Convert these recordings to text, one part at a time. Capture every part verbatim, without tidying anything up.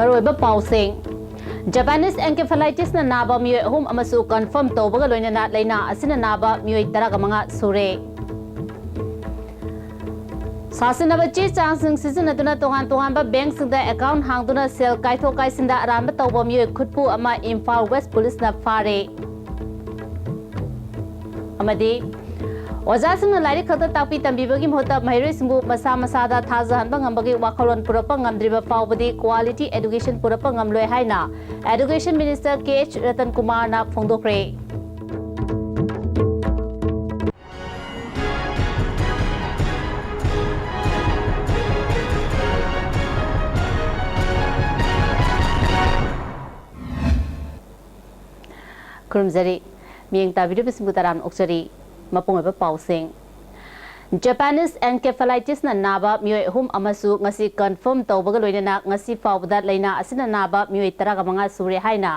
ꯃꯔꯨꯑꯣꯏꯕ ꯄꯥꯎꯁꯤꯡ꯫ Japanese encephalitisꯅ ꯅꯥꯕ ꯃꯤꯑꯣꯏ ꯑꯍꯨꯝ ꯑꯃꯁꯨ confirm ꯇꯧꯕꯒ ꯂꯣꯏꯅꯅ ꯂꯥꯏꯅꯥ ꯑꯁꯤꯅ ꯅꯥꯕ ꯃꯤꯑꯣꯏ ꯇꯔꯥꯒ ꯃꯉꯥ ꯁꯨꯔꯦ꯫ ꯁꯥꯁꯤꯟꯅꯕ ꯆꯦ ꯆꯥꯡꯁꯤꯡ ꯁꯤꯖꯤꯟꯅꯗꯨꯅ ꯇꯣꯉꯥꯟ ꯇꯣꯉꯥꯟꯕ bankꯁꯤꯡꯗ account ꯍꯥꯡꯗꯨꯅ ꯁꯦꯜ ꯀꯥꯏꯊꯣꯛ ꯀꯥꯏꯁꯤꯟꯗ ꯑꯔꯥꯟꯕ ꯇꯧꯕ ꯃꯤꯑꯣꯏ ꯈꯨꯠꯄꯨ ꯑꯃ ꯏꯝꯐꯥꯜ West Policeꯅ ꯐꯥꯔꯦ꯫ ꯑꯃꯗꯤ ꯑꯣꯖꯥꯁꯤꯡꯅ ꯂꯥꯏꯔꯤꯛ ꯈꯛꯇ ꯇꯥꯛꯄꯤ ꯇꯝꯕꯤꯕꯒꯤ ꯃꯍꯨꯠꯇ ꯃꯍꯩꯔꯣꯏꯁꯤꯡꯕꯨ ꯃꯁꯥ ꯃꯁꯥꯗ ꯊꯥꯖꯍꯟꯕ ꯉꯝꯕꯒꯤ ꯋꯥꯈꯜꯂꯣꯟ ꯄꯨꯔꯛꯄ ꯉꯝꯗ꯭ꯔꯤꯕ ꯐꯥꯎꯕꯗꯤ quality education ꯄꯨꯔꯛꯄ ꯉꯝꯂꯣꯏ ꯍꯥꯏꯅ Education Minister ꯀꯦ ꯑꯩꯆ ꯔꯇꯟ ꯀꯨꯃꯥꯔꯅ ꯐꯣꯡꯗꯣꯛꯈ꯭ꯔꯦ꯫ ꯈꯨꯔꯨꯝꯖꯔꯤ꯫ ꯃꯤꯠꯌꯦꯡ ꯇꯥꯕꯤꯔꯤꯕꯁꯤꯡꯕꯨ ꯇꯔꯥꯝꯅ ꯑꯣꯛꯆꯔꯤ꯫ ꯃꯄꯨꯡ ꯑꯣꯏꯕ ꯄꯥꯎꯁꯤꯡ꯫ Japanese encephalitisꯅ ꯅꯥꯕ ꯃꯤꯑꯣꯏ ꯑꯍꯨꯝ ꯑꯃꯁꯨ ꯉꯁꯤ confirm ꯇꯧꯕꯒ ꯂꯣꯏꯅꯅ ꯉꯁꯤ ꯐꯥꯎꯕꯗ ꯂꯥꯏꯅꯥ ꯑꯁꯤꯅ ꯅꯥꯕ ꯃꯤꯑꯣꯏ ꯇꯔꯥꯒ ꯃꯉꯥ ꯁꯨꯔꯦ ꯍꯥꯏꯅ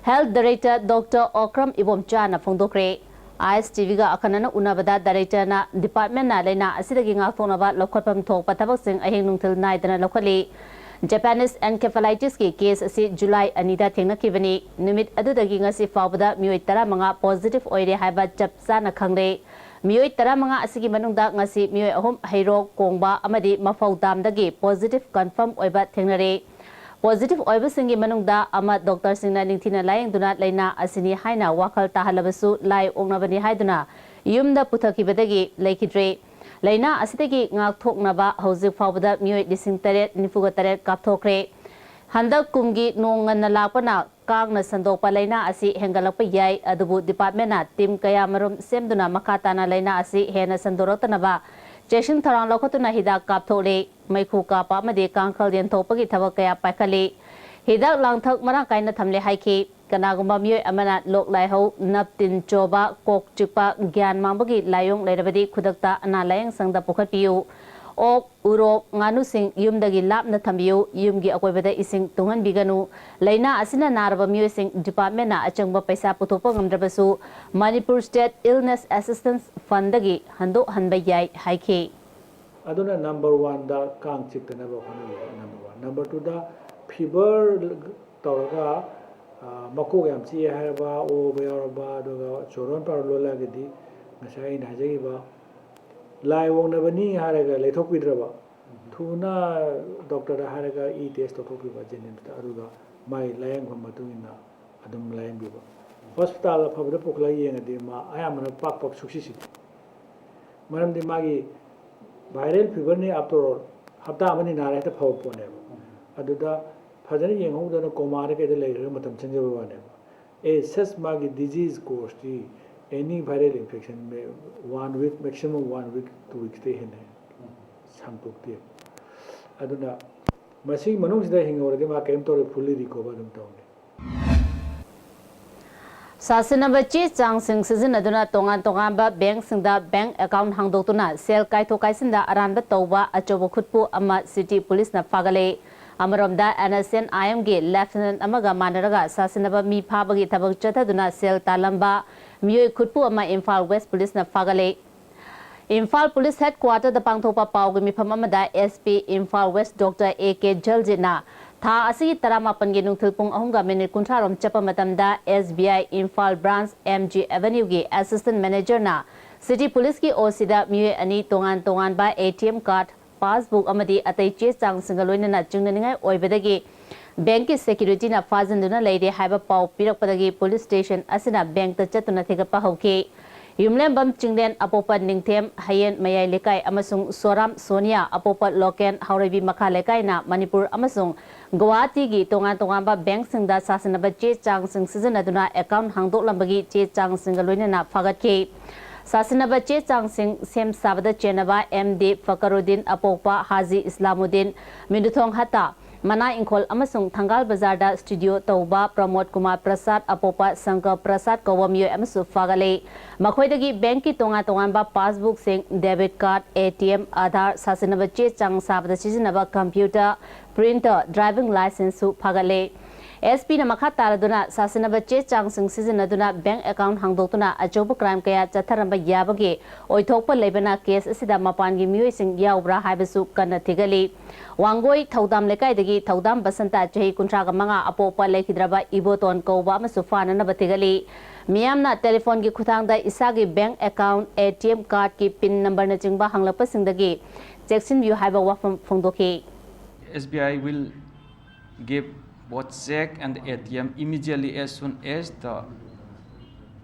Health Director Doctor ꯑꯣꯀ꯭ꯔꯝ ꯏꯕꯣꯝꯆꯥꯅ ꯐꯣꯡꯗꯣꯛꯈ꯭ꯔꯦ꯫ ꯑꯥꯏ ꯑꯦꯁ ꯇꯤ ꯚꯤꯒ ꯑꯈꯟꯅꯅ ꯎꯅꯕꯗ directorꯅ departmentꯅ ꯂꯥꯏꯅꯥ ꯑꯁꯤꯗꯒꯤ ꯉꯥꯛꯊꯣꯛꯅꯕ ꯂꯧꯈꯠꯐꯝ ꯊꯣꯛꯄ ꯊꯕꯛꯁꯤꯡ ꯑꯍꯤꯡ ꯅꯨꯡꯊꯤꯜ ꯅꯥꯏꯗꯅ ꯂꯧꯈꯠꯂꯤ꯫ Japanese encephalitisꯀꯤ case ꯑꯁꯤ ꯖꯨꯂꯥꯏ ꯑꯅꯤꯗ ꯊꯦꯡꯅꯈꯤꯕꯅꯤ꯫ ꯅꯨꯃꯤꯠ ꯑꯗꯨꯗꯒꯤ ꯉꯁꯤ ꯐꯥꯎꯕꯗ ꯃꯤꯑꯣꯏ ꯇꯔꯥꯃꯉꯥ positive ꯑꯣꯏꯔꯦ ꯍꯥꯏꯕ ꯆꯞ ꯆꯥꯅ ꯈꯪꯂꯦ꯫ ꯃꯤꯑꯣꯏ ꯇꯔꯥꯃꯉꯥ ꯑꯁꯤꯒꯤ ꯃꯅꯨꯡꯗ ꯉꯁꯤ ꯃꯤꯑꯣꯏ ꯑꯍꯨꯝ ꯍꯩꯔꯣꯛ ꯀꯣꯡꯕ ꯑꯃꯗꯤ ꯃꯐꯧ ꯗꯥꯝꯗꯒꯤ positive confirm ꯑꯣꯏꯕ ꯊꯦꯡꯅꯔꯦ꯫ Positive ꯑꯣꯏꯕꯁꯤꯡꯒꯤ ꯃꯅꯨꯡꯗ ꯑꯃ doctorꯁꯤꯡꯅ ꯅꯤꯡꯊꯤꯅ ꯂꯥꯌꯦꯡꯗꯨꯅ ꯂꯥꯏꯅꯥ ꯑꯁꯤꯅꯤ ꯍꯥꯏꯅ ꯋꯥꯈꯜ ꯇꯥꯍꯜꯂꯕꯁꯨ ꯂꯥꯏ ꯑꯣꯛꯅꯕꯅꯤ ꯍꯥꯏꯗꯨꯅ ꯌꯨꯝꯗ ꯄꯨꯊꯈꯤꯕꯗꯒꯤ ꯂꯩꯈꯤꯗ꯭ꯔꯦ꯫ ꯂꯥꯏꯅꯥ ꯑꯁꯤꯗꯒꯤ ꯉꯥꯛꯊꯣꯛꯅꯕ ꯍꯧꯖꯤꯛ ꯐꯥꯎꯕꯗ ꯃꯤꯑꯣꯏ ꯂꯤꯁꯤꯡ ꯇꯔꯦꯠ ꯅꯤꯐꯨꯒ ꯇꯔꯦꯠ ꯀꯥꯞꯊꯣꯛꯈ꯭ꯔꯦ꯫ ꯍꯟꯗꯛ ꯀꯨꯝꯒꯤ ꯅꯣꯡ ꯉꯟꯅ ꯂꯥꯛꯄꯅ ꯀꯥꯡꯅ ꯁꯟꯗꯣꯛꯄ ꯂꯥꯏꯅꯥ ꯑꯁꯤ ꯍꯦꯟꯒꯠꯂꯛꯄ ꯌꯥꯏ, ꯑꯗꯨꯕꯨ departmentꯅ team ꯀꯌꯥ ꯃꯔꯨꯝ ꯁꯦꯝꯗꯨꯅ ꯃꯈꯥ ꯇꯥꯅ ꯂꯥꯏꯅꯥ ꯑꯁꯤ ꯍꯦꯟꯅ ꯁꯟꯗꯣꯔꯛꯇꯅꯕ ꯆꯦꯛꯁꯤꯟ ꯊꯧꯔꯥꯡ ꯂꯧꯈꯠꯇꯨꯅ ꯍꯤꯗꯥꯛ ꯀꯥꯞꯊꯣꯛꯂꯤ꯫ ꯃꯩꯈꯨ ꯀꯥꯞꯄ ꯑꯃꯗꯤ ꯀꯥꯡꯈꯜ ꯌꯦꯟꯊꯣꯛꯄꯒꯤ ꯊꯕꯛ ꯀꯌꯥ ꯄꯥꯏꯈꯠꯂꯤ꯫ ꯍꯤꯗꯥꯛ ꯂꯥꯡꯊꯛ ꯃꯔꯥꯡ ꯀꯥꯏꯅ ꯊꯝꯂꯦ ꯍꯥꯏꯈꯤ꯫ ꯀꯅꯥꯒꯨꯝꯕ ꯃꯤꯑꯣꯏ ꯑꯃꯅ ꯂꯣꯛ ꯂꯥꯏꯍꯧ, ꯅꯞ ꯇꯤꯟ ꯆꯣꯕ, ꯀꯣꯛ ꯆꯤꯛꯄ, ꯒ꯭ꯌꯥꯟ ꯃꯥꯡꯕꯒꯤ ꯂꯥꯏꯑꯣꯡ ꯂꯩꯔꯕꯗꯤ ꯈꯨꯗꯛꯇ ꯑꯅꯥ ꯂꯥꯌꯦꯡ ꯁꯪꯗ ꯄꯨꯈꯠꯄꯤꯌꯨ꯫ ꯑꯣꯛ, ꯎꯔꯣꯛ, ꯉꯥꯅꯨꯁꯤꯡ ꯌꯨꯝꯗꯒꯤ ꯂꯥꯞꯅ ꯊꯝꯕꯤꯌꯨ꯫ ꯌꯨꯝꯒꯤ ꯑꯀꯣꯏꯕꯗ ꯏꯁꯤꯡ ꯇꯨꯡꯍꯟꯕꯤꯒꯅꯨ꯫ ꯂꯥꯏꯅꯥ ꯑꯁꯤꯅ ꯅꯥꯔꯕ ꯃꯤꯑꯣꯏꯁꯤꯡ departmentꯅ ꯑꯆꯪꯕ ꯄꯩꯁꯥ ꯄꯨꯊꯣꯛꯄ ꯉꯝꯗ꯭ꯔꯕꯁꯨ Manipur State Illness Assistance Fundꯗꯒꯤ ꯍꯟꯗꯣꯛꯍꯟꯕ ꯌꯥꯏ ꯍꯥꯏꯈꯤ꯫ ꯑꯗꯨꯅ number oneꯗ ꯀꯥꯡ ꯆꯤꯛꯇꯅꯕ ꯍꯣꯠꯅꯕꯤꯕ, number one꯫ Number twoꯗ ꯐꯤꯕꯔ ꯇꯧꯔꯒ, ꯑ, ꯃꯀꯣꯛ ꯌꯥꯝ ꯆꯤꯛꯑꯦ ꯍꯥꯏꯔꯕ, ꯑꯣꯕ ꯌꯥꯎꯔꯕ, ꯑꯗꯨꯒ ꯆꯣꯔꯣꯟ ꯄꯥꯔꯣꯟ ꯂꯣꯜꯂꯛꯑꯒꯗꯤ ꯉꯁꯥꯏ ꯑꯩꯅ ꯍꯥꯏꯖꯈꯤꯕ ꯂꯥꯏ ꯑꯣꯛꯅꯕꯅꯤ ꯍꯥꯏꯔꯒ ꯂꯩꯊꯣꯛꯄꯤꯗ꯭ꯔꯕ, ꯊꯨꯅ ꯗꯣꯛꯇꯔꯗ ꯍꯥꯏꯔꯒ ꯏ ꯇꯦꯁ ꯇꯧꯊꯣꯛꯄꯤꯕ ꯖꯦꯅꯤꯝꯁꯇ, ꯑꯗꯨꯒ ꯃꯥꯒꯤ ꯂꯥꯏꯌꯦꯡꯐꯝ ꯃꯇꯨꯡ ꯏꯟꯅ ꯑꯗꯨꯝ ꯂꯥꯏꯌꯦꯡꯕꯤꯕ꯫ ꯍꯣꯁꯄꯤꯇꯥꯜ ꯑꯐꯕꯗ ꯄꯨꯈꯠꯂꯒ ꯌꯦꯡꯉꯗꯤ ꯃꯥ ꯑꯌꯥꯝꯕꯅ ꯄꯥꯛ ꯄꯥꯛ ꯁꯨꯛꯁꯤ ꯁꯤꯗꯦ꯫ ꯃꯔꯝꯗꯤ ꯃꯥꯒꯤ viral feverꯅꯤ, after all, ꯍꯞꯇꯥ ꯑꯃꯅꯤ ꯅꯥꯔ ꯍꯦꯛꯇ ꯐꯕ ꯄꯣꯠꯅꯦꯕ꯫ ꯑꯗꯨꯗ ꯐꯖꯅ ꯌꯦꯡꯍꯧꯗꯅ ꯀꯣꯃꯥꯗ ꯀꯩꯗ ꯂꯩꯈ꯭ꯔꯒ ꯃꯇꯝ ꯆꯪꯖꯕ ꯋꯥꯅꯦꯕ꯫ As such, ꯃꯥꯒꯤ disease courseꯇꯤ any viral infection may one week, maximum one week, two weeksꯇꯩ ꯍꯦꯟꯅ ꯁꯥꯡꯇꯣꯛꯇꯦ꯫ ꯑꯗꯨꯅ ꯃꯁꯤꯒꯤ ꯃꯅꯨꯡꯁꯤꯗ ꯍꯤꯡꯍꯧꯔꯗꯤ ꯃꯥ ꯀꯔꯤꯝ ꯇꯧꯔꯣꯏ, fully recover ꯑꯗꯨꯝ ꯇꯧꯅꯤ꯫ ꯁꯥꯁꯤꯟꯅꯕ ꯆꯦ ꯆꯥꯡꯁꯤꯡ ꯁꯤꯖꯤꯟꯅꯗꯨꯅ ꯇꯣꯉꯥꯟ ꯇꯣꯉꯥꯟꯕ ꯕꯦꯡꯛꯁꯤꯡꯗ ꯕꯦꯡꯛ ꯑꯦꯀꯥꯎꯟꯠ ꯍꯥꯡꯗꯣꯛꯇꯨꯅ ꯁꯦꯜ ꯀꯥꯏꯊꯣꯛ ꯀꯥꯏꯁꯤꯟꯗ ꯑꯔꯥꯟꯕ ꯇꯧꯕ ꯑꯆꯧꯕ ꯈꯨꯠꯄꯨ ꯑꯃ ꯁꯤꯇꯤ ꯄꯨꯂꯤꯁꯅ ꯐꯥꯒꯠꯂꯦ꯫ ꯑꯃꯔꯣꯝꯗ NSCN-IMꯒꯤ ꯂꯦꯐꯇꯤꯅꯦꯟꯠ ꯑꯃꯒ ꯃꯥꯟꯅꯔꯒ ꯁꯥꯁꯤꯟꯅꯕ ꯃꯤ ꯐꯥꯕꯒꯤ ꯊꯕꯛ ꯆꯠꯊꯗꯨꯅ ꯁꯦꯜ ꯇꯥꯜꯂꯝꯕ ꯃꯤꯑꯣꯏ ꯈꯨꯠꯄꯨ ꯑꯃ ꯏꯝꯐꯥꯜ ꯋꯦꯁ ꯄꯨꯂꯤꯁꯅ ꯐꯥꯒꯠꯂꯦ꯫ ꯏꯝꯐꯥꯜ ꯄꯨꯂꯤꯁ ꯍꯦꯗꯀ꯭ꯋꯥꯇꯔꯗ ꯄꯥꯡꯊꯣꯛꯄ ꯄꯥꯎꯒꯤ ꯃꯤꯐꯝ ꯑꯃꯗ SP Imphal west doctor A K ꯖꯜꯖꯤꯠꯅ ꯊꯥ ꯑꯁꯤꯒꯤ ꯇꯔꯥꯃꯥꯄꯟꯒꯤ ꯅꯨꯡꯊꯤꯜ ꯄꯨꯡ ꯑꯍꯨꯝꯒ ꯃꯤꯅꯤꯠ ꯀꯨꯟꯊ꯭ꯔꯥ ꯔꯣꯝ ꯆꯠꯄ ꯃꯇꯝꯗ SBI ꯏꯝꯐꯥꯜ ꯕ꯭ꯔꯥꯟꯆ MG Avenueꯒꯤ ꯑꯦꯁꯤꯁꯇꯦꯟꯠ ꯃꯦꯅꯦꯖꯔꯅ ꯁꯤꯇꯤ ꯄꯨꯂꯤꯁꯀꯤ OCꯗ ꯃꯤꯑꯣꯏ ꯑꯅꯤ ꯇꯣꯉꯥꯟ ꯇꯣꯉꯥꯟꯕ ATM card, passbook ꯑꯃꯗꯤ ꯑꯇꯩ ꯆꯦ ꯆꯥꯡꯁꯤꯡꯒ ꯂꯣꯏꯅꯅ ꯆꯤꯡꯅꯅꯤꯡꯉꯥꯏ ꯑꯣꯏꯕꯗꯒꯤ ꯕꯦꯡꯛꯀꯤ ꯁꯦꯀ꯭ꯌꯨꯔꯤꯇꯤꯅ ꯐꯥꯖꯤꯟꯗꯨꯅ ꯂꯩꯔꯦ ꯍꯥꯏꯕ ꯄꯥꯎ ꯄꯤꯔꯛꯄꯗꯒꯤ ꯄꯨꯂꯤꯁ ꯁ꯭ꯇꯦꯁꯟ ꯑꯁꯤꯅ ꯕꯦꯡꯛꯇ ꯆꯠꯇꯨꯅ ꯊꯤꯒꯠꯄ ꯍꯧꯈꯤ꯫ ꯌꯨꯝꯂꯦꯝꯕꯝ ꯆꯤꯡꯂꯦꯟ, ꯑꯄꯣꯛꯄ ꯅꯤꯡꯊꯦꯝ, ꯍꯌꯦꯟ ꯃꯌꯥꯏ ꯂꯩꯀꯥꯏ ꯑꯃꯁꯨꯡ ꯁꯣꯔꯥꯝ ꯁꯣꯅꯤꯌꯥ, ꯑꯄꯣꯛꯄ ꯂꯣꯀꯦꯟ, ꯍꯥꯎꯔꯩꯕꯤ ꯃꯈꯥ ꯂꯩꯀꯥꯏꯅ ꯃꯅꯤꯄꯨꯔ ꯑꯃꯁꯨꯡ ꯒꯨꯋꯥꯍꯥꯇꯤꯒꯤ ꯇꯣꯉꯥꯟ ꯇꯣꯉꯥꯟꯕ ꯕꯦꯡꯛꯁꯤꯡꯗ ꯁꯥꯁꯤꯟꯅꯕ ꯆꯦ ꯆꯥꯡꯁꯤꯡ ꯁꯤꯖꯤꯟꯅꯗꯨꯅ ꯑꯦꯀꯥꯎꯟꯠ ꯍꯥꯡꯗꯣꯛꯂꯝꯕꯒꯤ ꯆꯦ ꯆꯥꯡꯁꯤꯡꯒ ꯂꯣꯏꯅꯅ ꯐꯥꯒꯠꯈꯤ꯫ ꯁꯥꯁꯤꯟꯅꯕ ꯆꯦ ꯆꯥꯡꯁꯤꯡ ꯁꯦꯝ ꯁꯥꯕꯗ ꯆꯦꯟꯅꯕ MD ꯐꯀꯔꯨꯗꯤꯟ, ꯑꯄꯣꯛꯄ ꯍꯥꯖꯤ ꯏꯁꯂꯥꯃꯨꯗꯤꯟ, ꯃꯤꯅꯨꯊꯣꯡ ꯍꯠꯇꯥ, ꯃꯅꯥ ꯏꯪꯈꯣꯜ ꯑꯃꯁꯨꯡ ꯊꯪꯒꯥꯜ ꯕꯖꯥꯔꯗ ꯁ꯭ꯇꯨꯗꯤꯑꯣ ꯇꯧꯕ ꯄ꯭ꯔꯃꯣꯗ ꯀꯨꯃꯥꯔ ꯄ꯭ꯔꯁꯥꯗ, ꯑꯄꯣꯛꯄ ꯁꯪꯀꯔ ꯄ꯭ꯔꯁꯥꯗ ꯀꯧꯕ ꯃꯤꯑꯣꯏ ꯑꯃꯁꯨ ꯐꯥꯒꯠꯂꯦ꯫ ꯃꯈꯣꯏꯗꯒꯤ ꯕꯦꯡꯛꯀꯤ ꯇꯣꯉꯥꯟ ꯇꯣꯉꯥꯟꯕ passbookꯁꯤꯡ, debit card, ATM, Aadhaar, ꯁꯥꯁꯤꯟꯅꯕ ꯆꯦ ꯆꯥꯡ ꯁꯥꯕꯗ ꯁꯤꯖꯤꯟꯅꯕ computer, printer, driving licenceꯁꯨ ꯐꯥꯒꯠꯂꯦ꯫ ꯑꯦꯁ ꯄꯤꯅ ꯃꯈꯥ ꯇꯥꯔꯗꯨꯅ ꯁꯥꯁꯤꯟꯅꯕ ꯆꯦ ꯆꯥꯡꯁꯤꯡ ꯁꯤꯖꯤꯟꯅꯗꯨꯅ ꯕꯦꯡꯛ ꯑꯦꯀꯥꯎꯟꯠ ꯍꯥꯡꯗꯣꯛꯇꯨꯅ ꯑꯆꯧꯕ ꯀ꯭ꯔꯥꯏꯝ ꯀꯌꯥ ꯆꯠꯊꯔꯝꯕ ꯌꯥꯕꯒꯤ ꯑꯣꯏꯊꯣꯛꯄ ꯂꯩꯕꯅ ꯀꯦꯁ ꯑꯁꯤꯗ ꯃꯄꯥꯟꯒꯤ ꯃꯤꯑꯣꯏꯁꯤꯡ ꯌꯥꯎꯕ꯭ꯔꯥ ꯍꯥꯏꯕꯁꯨ ꯀꯟꯅ ꯊꯤꯒꯠꯂꯤ꯫ ꯋꯥꯡꯒꯣꯏ ꯊꯧꯗꯥꯝ ꯂꯩꯀꯥꯏꯗꯒꯤ ꯊꯧꯗꯥꯝ ꯕꯁꯟꯇ ꯆꯍꯤ ꯀꯨꯟꯊ꯭ꯔꯥꯒ ꯃꯉꯥ ꯑꯄꯣꯛꯄ ꯂꯩꯈꯤꯗ꯭ꯔꯕ ꯏꯕꯣꯇꯣꯟ ꯀꯧꯕ ꯑꯃꯁꯨ ꯐꯥꯅꯅꯕ ꯊꯤꯒꯠꯂꯤ꯫ ꯃꯤꯌꯥꯝꯅ ꯇꯦꯂꯤꯐꯣꯟꯒꯤ ꯈꯨꯠꯊꯥꯡꯗ ꯏꯁꯥꯒꯤ bank account, A T M ꯀꯥꯔꯗꯀꯤ ꯄꯤꯟ ꯅꯝꯕꯔꯅꯆꯤꯡꯕ ꯍꯪꯂꯛꯄꯁꯤꯡꯗꯒꯤ ꯆꯦꯛꯁꯤꯟꯕꯤꯌꯨ ꯍꯥꯏꯕ ꯋꯥꯐꯝ ꯐꯣꯡꯗꯣꯛꯈꯤ꯫ S B I will give both check and A T M immediately as soon as the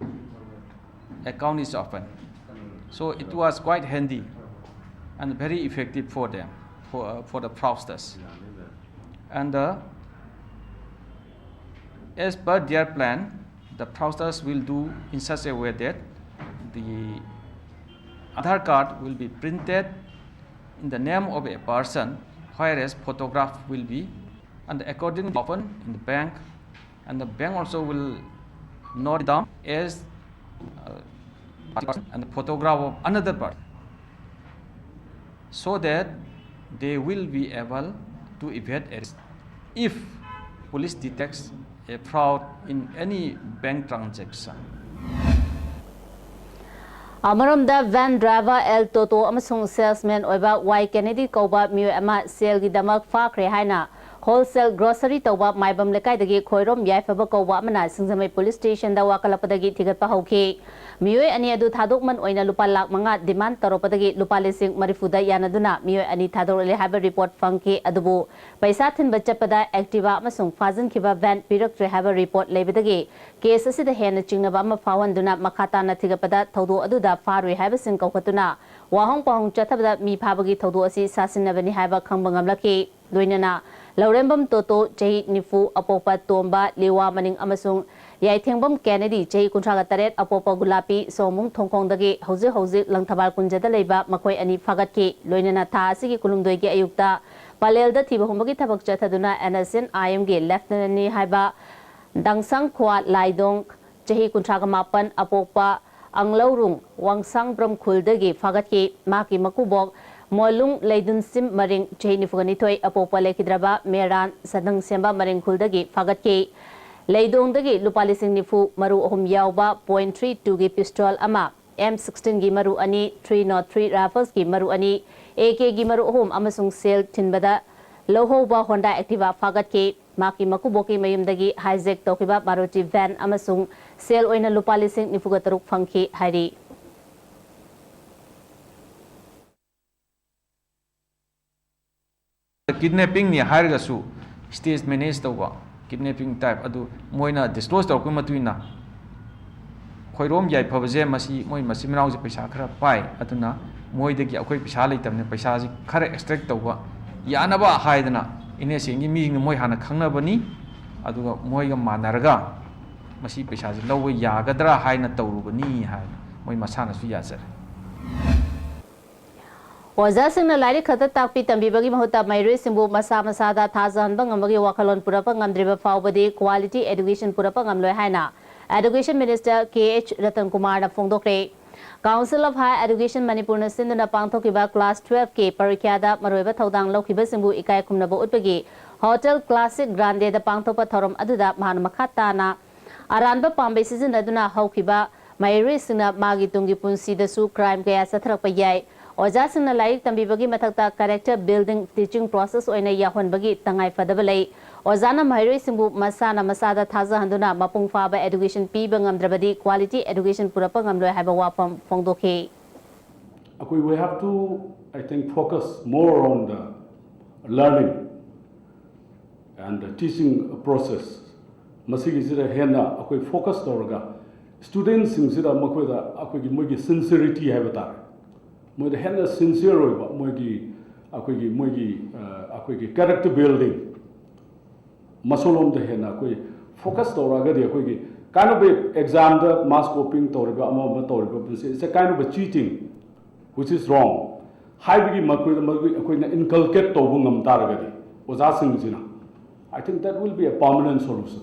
account is open. So it was quite handy and very effective for them, for, uh, for the fraudsters. And uh, as per their plan, the fraudsters will do in such a way that the Aadhaar card will be printed in the name of a person, whereas photograph will be, and accordingly open in the bank, and the bank also will note down as uh, and the photograph of another person, so that they will be able to evade arrest if police detects a fraud in any bank transaction. ꯑꯃꯔꯣꯝꯗ van driver L ꯇꯣꯇꯣ ꯑꯃꯁꯨꯡ salesman ꯑꯣꯏꯕ ꯋꯥꯏ ꯀꯦꯅꯦꯗꯤ ꯀꯧꯕ ꯃꯤꯑꯣꯏ ꯑꯃ ꯁꯦꯜꯒꯤꯗꯃꯛ ꯐꯥꯈ꯭ꯔꯦ ꯍꯥꯏꯅ wholesale grocery ꯇꯧꯕ ꯃꯥꯏꯕꯝ ꯂꯩꯀꯥꯏꯗꯒꯤ ꯈꯣꯏꯔꯣꯝ ꯌꯥꯏꯐꯕ ꯀꯧꯕ ꯑꯃꯅ ꯁꯤꯡꯖꯃꯩ ꯄꯨꯂꯤꯁ ꯁ꯭ꯇꯦꯁꯟꯗ ꯋꯥꯀꯠꯂꯛꯄꯗꯒꯤ ꯊꯤꯒꯠꯄ ꯍꯧꯈꯤ꯫ ꯃꯤꯑꯣꯏ ꯑꯅꯤ ꯑꯗꯨ ꯊꯥꯗꯣꯛꯃꯟ ꯑꯣꯏꯅ ꯂꯨꯄꯥ ꯂꯥꯈ ꯃꯉꯥ ꯗꯤꯃꯥꯟ ꯇꯧꯔꯛꯄꯗꯒꯤ ꯂꯨꯄꯥ ꯂꯤꯁꯤꯡ ꯃꯔꯤꯐꯨꯗ ꯌꯥꯅꯗꯨꯅ ꯃꯤꯑꯣꯏ ꯑꯅꯤ ꯊꯥꯗꯣꯔꯛꯂꯦ ꯍꯥꯏꯕ ꯔꯤꯄꯣꯔꯠ ꯐꯪꯈꯤ꯫ ꯑꯗꯨꯕꯨ ꯄꯩꯁꯥ ꯊꯤꯟꯕ ꯆꯠꯄꯗ ꯑꯦꯛꯇꯤꯚꯥ ꯑꯃꯁꯨꯡ ꯐꯥꯖꯤꯟꯈꯤꯕ ꯚꯦꯟ ꯄꯤꯔꯛꯇ꯭ꯔꯦ ꯍꯥꯏꯕ ꯔꯤꯄꯣꯔꯠ ꯂꯩꯕꯗꯒꯤ ꯀꯦꯁ ꯑꯁꯤꯗ ꯍꯦꯟꯅ ꯆꯤꯡꯅꯕ ꯑꯃ ꯐꯥꯎꯍꯟꯗꯨꯅ ꯃꯈꯥ ꯇꯥꯅ ꯊꯤꯒꯠꯄꯗ ꯊꯧꯗꯣꯛ ꯑꯗꯨꯗ ꯐꯥꯔꯨꯏ ꯍꯥꯏꯕꯁꯤꯡ ꯀꯧꯈꯠꯇꯨꯅ ꯋꯥꯍꯪ ꯄꯥꯎꯍꯪ ꯆꯠꯊꯕꯗ ꯃꯤ ꯐꯥꯕꯒꯤ ꯊꯧꯗꯣꯛ ꯑꯁꯤ ꯁꯥꯁꯤꯟꯅꯕꯅꯤ ꯍꯥꯏꯕ ꯈꯪꯕ ꯉꯝꯂꯛꯈꯤ꯫ ꯂꯣꯏꯅꯅ ꯂꯧꯔꯦꯝꯕꯝ ꯇꯣꯇꯣ, ꯆꯍꯤ ꯅꯤꯐꯨ, ꯑꯄꯣꯛꯄ ꯇꯣꯝꯕ, ꯂꯤꯋꯥ ꯃꯅꯤꯡ, ꯑꯃꯁꯨꯡ ꯌꯥꯏꯊꯦꯡꯕꯝ ꯀꯦꯅꯦꯗꯤ, ꯆꯍꯤ ꯀꯨꯟꯊ꯭ꯔꯥꯒ ꯇꯔꯦꯠ, ꯑꯄꯣꯛꯄ ꯒꯨꯂꯥꯄꯤ, ꯁꯣꯝꯕꯨꯡ ꯊꯣꯡꯈꯣꯡꯗꯒꯤ ꯍꯧꯖꯤꯛ ꯍꯧꯖꯤꯛ ꯂꯪꯊꯕꯥꯜ ꯀꯨꯟꯖꯗ ꯂꯩꯕ ꯃꯈꯣꯏ ꯑꯅꯤ ꯐꯥꯒꯠꯈꯤ꯫ ꯂꯣꯏꯅꯅ ꯊꯥ ꯑꯁꯤꯒꯤ ꯀꯨꯟꯍꯨꯝꯗꯣꯏꯒꯤ ꯑꯌꯨꯛꯇ ꯄꯂꯦꯜꯗ ꯊꯤꯕ ꯍꯨꯝꯕꯒꯤ ꯊꯕꯛ ꯆꯠꯊꯗꯨꯅ ꯑꯦꯟ ꯑꯦꯁ ꯑꯦꯟ ꯑꯥꯏ ꯑꯦꯝꯒꯤ ꯂꯦꯐꯇꯤꯅꯦꯟꯠꯅꯤ ꯍꯥꯏꯕ ꯗꯥꯡꯁꯥꯡ ꯈ꯭ꯋꯥ ꯂꯥꯏꯗꯣꯡ, ꯆꯍꯤ ꯀꯨꯟꯊ꯭ꯔꯥꯒ ꯃꯥꯄꯟ, ꯑꯄꯣꯛꯄ ꯑꯪꯂꯧꯔꯨꯡ ꯋꯥꯡꯁꯥꯡꯕ꯭ꯔꯝ ꯈꯨꯜꯗꯒꯤ ꯐꯥꯒꯠꯈꯤ꯫ ꯃꯍꯥꯛꯀꯤ ꯃꯀꯨꯕꯣꯛ ꯃꯣꯂꯨꯡ ꯂꯩꯗꯨꯟꯁꯤꯝ ꯃꯔꯤꯡ, ꯆꯍꯤ ꯅꯤꯐꯨꯒ ꯅꯤꯊꯣꯏ, ꯑꯄꯣꯛꯄ ꯂꯩꯈꯤꯗ꯭ꯔꯕ ꯃꯦꯔꯥꯟ ꯁꯗꯪ ꯁꯦꯝꯕ ꯃꯔꯤꯡ ꯈꯨꯜꯗꯒꯤ ꯐꯥꯒꯠꯈꯤ꯫ ꯂꯩꯗꯣꯡꯗꯒꯤ ꯂꯨꯄꯥ ꯂꯤꯁꯤꯡ ꯅꯤꯐꯨ, ꯃꯔꯨ ꯑꯍꯨꯝ ꯌꯥꯎꯕ point three two ꯒꯤ pistol ꯑꯃ, M sixteen ꯒꯤ ꯃꯔꯨ ꯑꯅꯤ, three nought three rifles ꯀꯤ ꯃꯔꯨ ꯑꯅꯤ, A K ꯒꯤ ꯃꯔꯨ ꯑꯍꯨꯝ ꯑꯃꯁꯨꯡ ꯁꯦꯜ ꯊꯤꯟꯕꯗ ꯂꯧꯍꯧꯕ Honda Activa ꯐꯥꯒꯠꯈꯤ꯫ ꯃꯍꯥꯛꯀꯤ ꯃꯀꯨꯕꯣꯛꯀꯤ ꯃꯌꯨꯝꯗꯒꯤ hijack ꯇꯧꯈꯤꯕ Maruti van ꯑꯃꯁꯨꯡ ꯁꯦꯜ ꯑꯣꯏꯅ ꯂꯨꯄꯥ ꯂꯤꯁꯤꯡ ꯅꯤꯐꯨꯒ ꯇꯔꯨꯛ ꯐꯪꯈꯤ ꯍꯥꯏꯔꯤ꯫ Kidnapping ꯅꯤ ꯍꯥꯏꯔꯒꯁꯨ stage manage ꯇꯧꯕ kidnapping type ꯑꯗꯨ ꯃꯣꯏꯅ disclose ꯇꯧꯔꯛꯄꯒꯤ ꯃꯇꯨꯡ ꯏꯟꯅ ꯈꯣꯏꯔꯣꯝ ꯌꯥꯏꯐꯕꯁꯦ ꯃꯁꯤ ꯃꯣꯏ ꯃꯆꯤꯟ ꯃꯅꯥꯎꯁꯦ ꯄꯩꯁꯥ ꯈꯔ ꯄꯥꯏ, ꯑꯗꯨꯅ ꯃꯣꯏꯗꯒꯤ ꯑꯩꯈꯣꯏ ꯄꯩꯁꯥ ꯂꯩꯇꯕꯅꯤꯅ ꯄꯩꯁꯥꯁꯤ ꯈꯔ extract ꯇꯧꯕ ꯌꯥꯅꯕ ꯍꯥꯏꯗꯅ innocent ꯒꯤ ꯃꯤꯁꯤꯡꯅ ꯃꯣꯏ ꯍꯥꯟꯅ ꯈꯪꯅꯕꯅꯤ, ꯑꯗꯨꯒ ꯃꯣꯏꯒ ꯃꯥꯟꯅꯔꯒ ꯃꯁꯤ ꯄꯩꯁꯥꯁꯤ ꯂꯧꯕ ꯌꯥꯒꯗ꯭ꯔꯥ ꯍꯥꯏꯅ ꯇꯧꯔꯨꯕꯅꯤ ꯍꯥꯏ ꯃꯣꯏ ꯃꯁꯥꯅꯁꯨ ꯌꯥꯖꯔꯦ꯫ ꯑꯣꯖꯥꯁꯤꯡꯅ ꯂꯥꯏꯔꯤꯛ ꯈꯛꯇ ꯇꯥꯛꯄꯤ ꯇꯝꯕꯤꯕꯒꯤ ꯃꯍꯨꯠꯇ ꯃꯍꯩꯔꯣꯏꯁꯤꯡꯕꯨ ꯃꯁꯥ ꯃꯁꯥꯗ ꯊꯥꯖꯍꯟꯕ ꯉꯝꯕꯒꯤ ꯋꯥꯈꯜꯂꯣꯟ ꯄꯨꯔꯛꯄ ꯉꯝꯗ꯭ꯔꯤꯕ ꯐꯥꯎꯕꯗꯤ quality education ꯄꯨꯔꯛꯄ ꯉꯝꯂꯣꯏ ꯍꯥꯏꯅ Education Minister K H Ratan ꯀꯨꯃꯥꯔꯅ ꯐꯣꯡꯗꯣꯛꯈ꯭ꯔꯦ꯫ Council of Higher Education ꯃꯅꯤꯄꯨꯔꯅ ꯁꯤꯟꯗꯨꯅ ꯄꯥꯡꯊꯣꯛꯈꯤꯕ class twelve ꯀꯤ ꯄꯔꯤꯈ꯭ꯌꯥꯗ ꯃꯔꯨꯑꯣꯏꯕ ꯊꯧꯗꯥꯡ ꯂꯧꯈꯤꯕꯁꯤꯡꯕꯨ ꯏꯀꯥꯏ ꯈꯨꯝꯅꯕ ꯎꯠꯄꯒꯤ Hotel Classic Grande ꯗ ꯄꯥꯡꯊꯣꯛꯄ ꯊꯧꯔꯝ ꯑꯗꯨꯗ ꯃꯍꯥꯛꯅ ꯃꯈꯥ ꯇꯥꯅ ꯑꯔꯥꯟꯕ ꯄꯥꯝꯕꯩ ꯁꯤꯖꯤꯟꯅꯗꯨꯅ ꯍꯧꯈꯤꯕ ꯃꯍꯩꯔꯣꯏꯁꯤꯡꯅ ꯃꯥꯒꯤ ꯇꯨꯡꯒꯤ ꯄꯨꯟꯁꯤꯗꯁꯨ crime ꯀꯌꯥ ꯆꯠꯊꯔꯛꯄ ꯌꯥꯏ꯫ ꯑꯣꯖꯥꯁꯤꯡꯅ ꯂꯥꯏꯔꯤꯛ ꯇꯝꯕꯤꯕꯒꯤ ꯃꯊꯛꯇ character building teaching process ꯑꯣꯏꯅ ꯌꯥꯎꯍꯟꯕꯒꯤ ꯇꯉꯥꯏ ꯐꯗꯕ ꯂꯩ꯫ ꯑꯣꯖꯥꯅ ꯃꯍꯩꯔꯣꯏꯁꯤꯡꯕꯨ ꯃꯁꯥꯅ ꯃꯁꯥꯗ ꯊꯥꯖꯍꯟꯗꯨꯅ ꯃꯄꯨꯡ ꯐꯥꯕ education ꯄꯤꯕ ꯉꯝꯗ꯭ꯔꯕꯗꯤ quality education ꯄꯨꯔꯛꯄ ꯉꯝꯂꯣꯏ ꯍꯥꯏꯕ ꯋꯥꯐꯝ ꯐꯣꯡꯗꯣꯛꯈꯤ꯫ ꯑꯩꯈꯣꯏ, we have to, I think, focus more on the learning and the teaching process. ꯃꯁꯤꯒꯤꯁꯤꯗ ꯍꯦꯟꯅ ꯑꯩꯈꯣꯏ focus ꯇꯧꯔꯒ student ꯁꯤꯡꯁꯤꯗ ꯃꯈꯣꯏꯗ ꯑꯩꯈꯣꯏꯒꯤ ꯃꯣꯏꯒꯤ sincerity ꯍꯥꯏꯕ ꯇꯥꯔꯦ, ꯃꯣꯏꯗ ꯍꯦꯟꯅ sincere ꯑꯣꯏꯕ ꯃꯣꯏꯒꯤ, ꯑꯩꯈꯣꯏꯒꯤ, ꯃꯣꯏꯒꯤ, ꯑ, ꯑꯩꯈꯣꯏꯒꯤ character building ꯃꯁꯣꯂꯣꯝꯗ ꯍꯦꯟꯅ ꯑꯩꯈꯣꯏ focus ꯇꯧꯔꯛꯑꯒꯗꯤ ꯑꯩꯈꯣꯏꯒꯤ kind of exam the mass copying ꯇꯧꯔꯤꯕ ꯑꯃ ꯑꯃ ꯇꯧꯔꯤꯕ ꯃꯁꯤ it's a kind of a cheating which is wrong ꯍꯥꯏꯕꯒꯤ ꯃꯈꯣꯏꯗ ꯃꯈꯣꯏ ꯑꯩꯈꯣꯏꯅ inculcate ꯇꯧꯕ ꯉꯝ ꯇꯥꯔꯒꯗꯤ ꯑꯣꯖꯥꯁꯤꯡꯁꯤꯅ, I think that will be a permanent solution.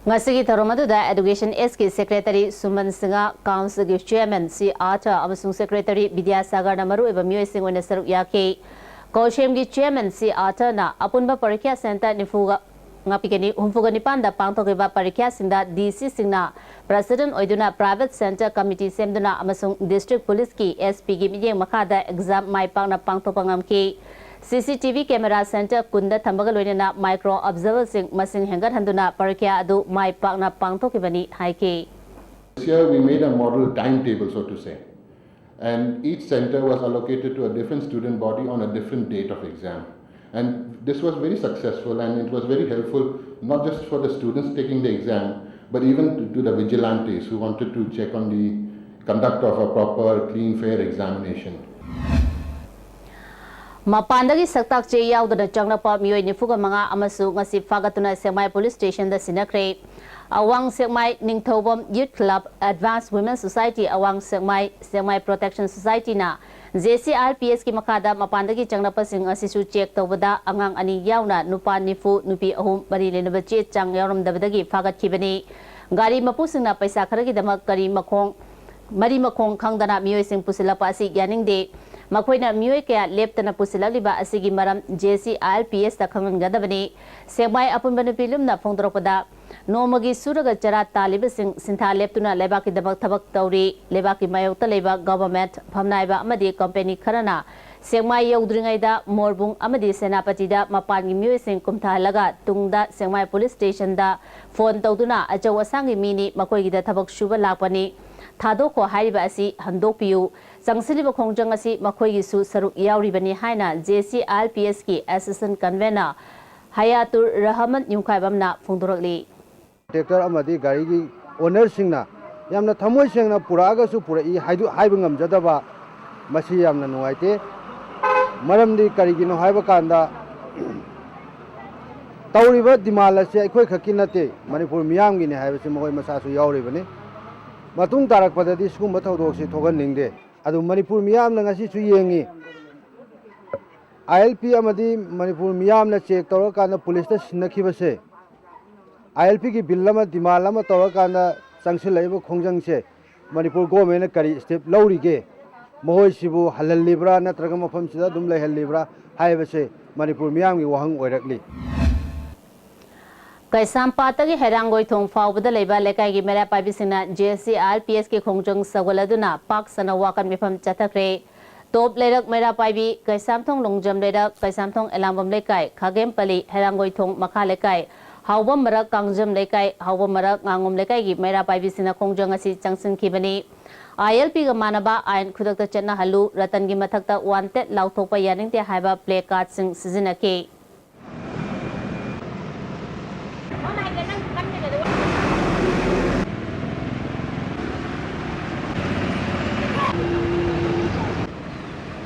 ꯉꯁꯤꯒꯤ ꯊꯧꯔꯝ ꯑꯗꯨꯗ Education Sꯀꯤ Secretary ꯁꯨꯃꯟ ꯁꯤꯡꯍ, Councilꯒꯤ Chairman ꯁꯤ ꯑꯥꯔꯊ ꯑꯃꯁꯨꯡ Secretary ꯕꯤꯗ꯭ꯌꯥꯁꯥꯒꯔꯅ ꯃꯔꯨꯑꯣꯏꯕ ꯃꯤꯑꯣꯏꯁꯤꯡ ꯑꯣꯏꯅ ꯁꯔꯨꯛ ꯌꯥꯈꯤ꯫ COHSEMꯒꯤ Chairman ꯁꯤ ꯑꯥꯔꯊꯅ ꯑꯄꯨꯟꯕ ꯄꯔꯤꯈ꯭ꯌꯥ center ꯅꯤꯐꯨꯒ, ꯉꯥꯛꯄꯤꯒꯅꯤ, ꯍꯨꯝꯐꯨꯒ ꯅꯤꯄꯥꯟꯗ ꯄꯥꯡꯊꯣꯛꯈꯤꯕ ꯄꯔꯤꯈ꯭ꯌꯥꯁꯤꯡꯗ DCꯁꯤꯡꯅ President ꯑꯣꯏꯗꯨꯅ Private Center Committee ꯁꯦꯝꯗꯨꯅ ꯑꯃꯁꯨꯡ District Policeꯀꯤ SPꯒꯤ ꯃꯤꯠꯌꯦꯡ ꯃꯈꯥꯗ exam ꯃꯥꯏ ꯄꯥꯛꯅ ꯄꯥꯡꯊꯣꯛꯄ ꯉꯝꯈꯤ꯫ CCTV camera center ꯀꯨꯟꯗ ꯊꯝꯕꯒ ꯂꯣꯏꯅꯅ micro observerꯁꯤꯡ ꯃꯁꯤꯡ ꯍꯦꯟꯒꯠꯍꯟꯗꯨꯅ ꯄꯔꯤꯈ꯭ꯌꯥ ꯑꯗꯨ ꯃꯥꯏ ꯄꯥꯛꯅ ꯄꯥꯡꯊꯣꯛꯈꯤꯕꯅꯤ ꯍꯥꯏꯈꯤ꯫ This year we made a model timetable, so to say, and each center was allocated to a different student body on a different date of exam. And this was very successful and it was very helpful, not just for the students taking the exam, but even to, to the vigilantes who wanted to check on the conduct of a proper, clean, fair examination. ꯃꯄꯥꯟꯗꯒꯤ ꯁꯛꯇꯥꯛ ꯆꯦ ꯌꯥꯎꯗꯅ ꯆꯪꯂꯛꯄ ꯃꯤꯑꯣꯏ ꯅꯤꯐꯨꯒ ꯃꯉꯥ ꯑꯃꯁꯨ ꯉꯁꯤ ꯐꯥꯒꯠꯇꯨꯅ ꯁꯦꯛꯃꯥꯏ Police Stationꯗ ꯁꯤꯟꯅꯈ꯭ꯔꯦ꯫ ꯑꯋꯥꯡ ꯁꯦꯛꯃꯥꯏ ꯅꯤꯡꯊꯧꯕꯝ Youth Club, Advanced Women Society ꯑꯋꯥꯡ ꯁꯦꯛꯃꯥꯏ, ꯁꯦꯛꯃꯥꯏ Protection Societyꯅ JCRPSꯀꯤ ꯃꯈꯥꯗ ꯃꯄꯥꯟꯗꯒꯤ ꯆꯪꯂꯛꯄꯁꯤꯡ ꯑꯁꯤꯁꯨ check ꯇꯧꯕꯗ ꯑꯉꯥꯡ ꯑꯅꯤ ꯌꯥꯎꯅ ꯅꯨꯄꯥ ꯅꯤꯐꯨ, ꯅꯨꯄꯤ ꯑꯍꯨꯝ, ꯃꯔꯤ ꯂꯩꯅꯕ ꯆꯦ ꯆꯥꯡ ꯌꯥꯎꯔꯝꯗꯕꯗꯒꯤ ꯐꯥꯒꯠꯈꯤꯕꯅꯤ꯫ ꯒꯥꯔꯤ ꯃꯄꯨꯁꯤꯡꯅ ꯄꯩꯁꯥ ꯈꯔꯒꯤꯗꯃꯛ ꯀꯔꯤ ꯃꯈꯣꯡ ꯃꯔꯤ ꯃꯈꯣꯡ ꯈꯪꯗꯅ ꯃꯤꯑꯣꯏꯁꯤꯡ ꯄꯨꯁꯤꯜꯂꯛꯄ ꯑꯁꯤ ꯌꯥꯅꯤꯡꯗꯦ꯫ ꯃꯈꯣꯏꯅ ꯃꯤꯑꯣꯏ ꯀꯌꯥ ꯂꯦꯞꯇꯅ ꯄꯨꯁꯤꯜꯂꯛꯂꯤꯕ ꯑꯁꯤꯒꯤ ꯃꯔꯝ JCRPSꯇ ꯈꯪꯍꯟꯒꯗꯕꯅꯤ꯫ ꯁꯦꯛꯃꯥꯏ ꯑꯄꯨꯟꯕ ꯅꯨꯄꯤ ꯂꯨꯝꯅ ꯐꯣꯡꯗꯣꯔꯛꯄꯗ, ꯅꯣꯡꯃꯒꯤ ꯁꯨꯔꯒ ꯆꯔꯥ ꯇꯥꯜꯂꯤꯕꯁꯤꯡ ꯁꯤꯟꯊꯥ ꯂꯦꯞꯇꯨꯅ ꯂꯩꯕꯥꯛꯀꯤꯗꯃꯛ ꯊꯕꯛ ꯇꯧꯔꯤ꯫ ꯂꯩꯕꯥꯛꯀꯤ ꯃꯥꯌꯣꯛꯇ ꯂꯩꯕ government, ꯐꯝꯅꯥꯏꯕ ꯑꯃꯗꯤ company ꯈꯔꯅ ꯁꯦꯛꯃꯥꯏ ꯌꯧꯗ꯭ꯔꯤꯉꯩꯗ ꯃꯣꯔꯕꯨꯡ ꯑꯃꯗꯤ ꯁꯦꯅꯥꯄꯇꯤꯗ ꯃꯄꯥꯟꯒꯤ ꯃꯤꯑꯣꯏꯁꯤꯡ ꯀꯨꯝꯊꯍꯜꯂꯒ ꯇꯨꯡꯗ ꯁꯦꯛꯃꯥꯏ Police Stationꯗ phone ꯇꯧꯗꯨꯅ ꯑꯆꯧ ꯑꯁꯥꯡꯒꯤ ꯃꯤꯅꯤ, ꯃꯈꯣꯏꯒꯤꯗ ꯊꯕꯛ ꯁꯨꯕ ꯂꯥꯛꯄꯅꯤ, ꯊꯥꯗꯣꯛꯈꯣ ꯍꯥꯏꯔꯤꯕ ꯑꯁꯤ ꯍꯟꯗꯣꯛꯄꯤꯌꯨ꯫ ꯆꯪꯁꯤꯜꯂꯤꯕ ꯈꯣꯡꯖꯪ ꯑꯁꯤ ꯃꯈꯣꯏꯒꯤꯁꯨ ꯁꯔꯨꯛ ꯌꯥꯎꯔꯤꯕꯅꯤ ꯍꯥꯏꯅ JCRPSꯀꯤ Assistant Convener ꯍꯌꯥꯇꯨꯔ ꯔꯍꯃꯟ ꯌꯨꯝꯈꯥꯏꯕꯝꯅ ꯐꯣꯡꯗꯣꯔꯛꯂꯤ꯫ Tractor ꯑꯃꯗꯤ ꯒꯥꯔꯤꯒꯤ ownerꯁꯤꯡꯅ ꯌꯥꯝꯅ ꯊꯃꯣꯏ ꯁꯦꯡꯅ ꯄꯨꯔꯛꯑꯒꯁꯨ ꯄꯨꯔꯛꯏ ꯍꯥꯏꯗꯨ ꯍꯥꯏꯕ ꯉꯝꯖꯗꯕ, ꯃꯁꯤ ꯌꯥꯝꯅ ꯅꯨꯡꯉꯥꯏꯇꯦ꯫ ꯃꯔꯝꯗꯤ ꯀꯔꯤꯒꯤꯅꯣ ꯍꯥꯏꯕ ꯀꯥꯟꯗ, ꯇꯧꯔꯤꯕ demand ꯑꯁꯤ ꯑꯩꯈꯣꯏ ꯈꯛꯀꯤ ꯅꯠꯇꯦ, ꯃꯅꯤꯄꯨꯔ ꯃꯤꯌꯥꯝꯒꯤꯅꯤ ꯍꯥꯏꯕꯁꯤ ꯃꯈꯣꯏ ꯃꯁꯥꯁꯨ ꯌꯥꯎꯔꯤꯕꯅꯤ꯫ ꯃꯇꯨꯡ ꯇꯥꯔꯛꯄꯗꯗꯤ ꯁꯤꯒꯨꯝꯕ ꯊꯧꯗꯣꯛꯁꯤ ꯊꯣꯛꯍꯟꯅꯤꯡꯗꯦ꯫ ꯑꯗꯨ ꯃꯅꯤꯄꯨꯔ ꯃꯤꯌꯥꯝꯅ ꯉꯁꯤꯁꯨ ꯌꯦꯡꯉꯤ, ILP ꯑꯃꯗꯤ ꯃꯅꯤꯄꯨꯔ ꯃꯤꯌꯥꯝꯅ check ꯇꯧꯔꯀꯥꯟꯗ policeꯇ ꯁꯤꯟꯅꯈꯤꯕꯁꯦ, ꯑꯥꯏ ꯑꯦꯜ ꯄꯤꯒꯤ ꯕꯤꯜ ꯑꯃ ꯗꯤꯃꯥꯟ ꯑꯃ ꯇꯧꯔꯀꯥꯟꯗ ꯆꯪꯁꯤꯜꯂꯛꯏꯕ ꯈꯣꯡꯖꯪꯁꯦ ꯃꯅꯤꯄꯨꯔ ꯒꯣꯔꯃꯦꯟꯅ ꯀꯔꯤ ꯁ꯭ꯇꯦꯞ ꯂꯧꯔꯤꯒꯦ? ꯃꯈꯣꯏꯁꯤꯕꯨ ꯍꯜꯍꯜꯂꯤꯕ꯭ꯔꯥ ꯅꯠꯇ꯭ꯔꯒ ꯃꯐꯝꯁꯤꯗ ꯑꯗꯨꯝ ꯂꯩꯍꯜꯂꯤꯕ꯭ꯔꯥ ꯍꯥꯏꯕꯁꯦ ꯃꯅꯤꯄꯨꯔ ꯃꯤꯌꯥꯝꯒꯤ ꯋꯥꯍꯪ ꯑꯣꯏꯔꯛꯂꯤ꯫ ꯀꯩꯁꯥꯝꯄꯥꯠꯇꯒꯤ ꯍꯩꯔꯥꯡꯒꯣꯏꯊꯣꯡ ꯐꯥꯎꯕꯗ ꯂꯩꯕ ꯂꯩꯀꯥꯏꯒꯤ ꯃꯩꯔꯥ ꯄꯥꯏꯕꯤꯁꯤꯡꯅ J S C R P ꯑꯦꯁꯀꯤ ꯈꯣꯡꯖꯪ ꯁꯧꯒꯠꯂꯗꯨꯅ ꯄꯥꯛ ꯁꯟꯅ ꯋꯥꯀꯠ ꯃꯤꯐꯝ ꯆꯠꯊꯈ꯭ꯔꯦ꯫ ꯇꯣꯞ ꯂꯩꯔꯛ ꯃꯩꯔꯥ ꯄꯥꯏꯕꯤ, ꯀꯩꯁꯥꯝꯊꯣꯡ ꯂꯣꯡꯖꯝ ꯂꯩꯔꯛ, ꯀꯩꯁꯥꯝꯊꯣꯡ ꯑꯦꯂꯥꯡꯕꯝ ꯂꯩꯀꯥꯏ, ꯈꯥꯒꯦꯝꯄꯜꯂꯤ, ꯍꯩꯔꯥꯡꯒꯣꯏꯊꯣꯡ ꯃꯈꯥ ꯂꯩꯀꯥꯏ, ꯍꯥꯎꯕꯝ ꯃꯔꯛ ꯀꯥꯡꯖꯝ ꯂꯩꯀꯥꯏ, ꯍꯥꯎꯕꯝ ꯃꯔꯛ ꯉꯥꯉꯣꯝ ꯂꯩꯀꯥꯏꯒꯤ ꯃꯩꯔꯥ ꯄꯥꯏꯕꯤꯁꯤꯡꯅ ꯈꯣꯡꯖꯪ ꯑꯁꯤ ꯆꯪꯁꯤꯟꯈꯤꯕꯅꯤ꯫ ꯑꯥꯏ ꯑꯦꯜ ꯄꯤꯒ ꯃꯥꯟꯅꯕ ꯑꯥꯏꯟ ꯈꯨꯗꯛꯇ ꯆꯠꯅꯍꯜꯂꯨ, ꯔꯇꯟꯒꯤ ꯃꯊꯛꯇ ꯋꯥꯟꯇꯦꯗ ꯂꯥꯎꯊꯣꯛꯄ ꯌꯥꯅꯤꯡꯗꯦ ꯍꯥꯏꯕ ꯄ꯭ꯂꯦ ꯀꯥꯔꯗꯁꯤꯡ ꯁꯤꯖꯤꯟꯅꯈꯤ꯫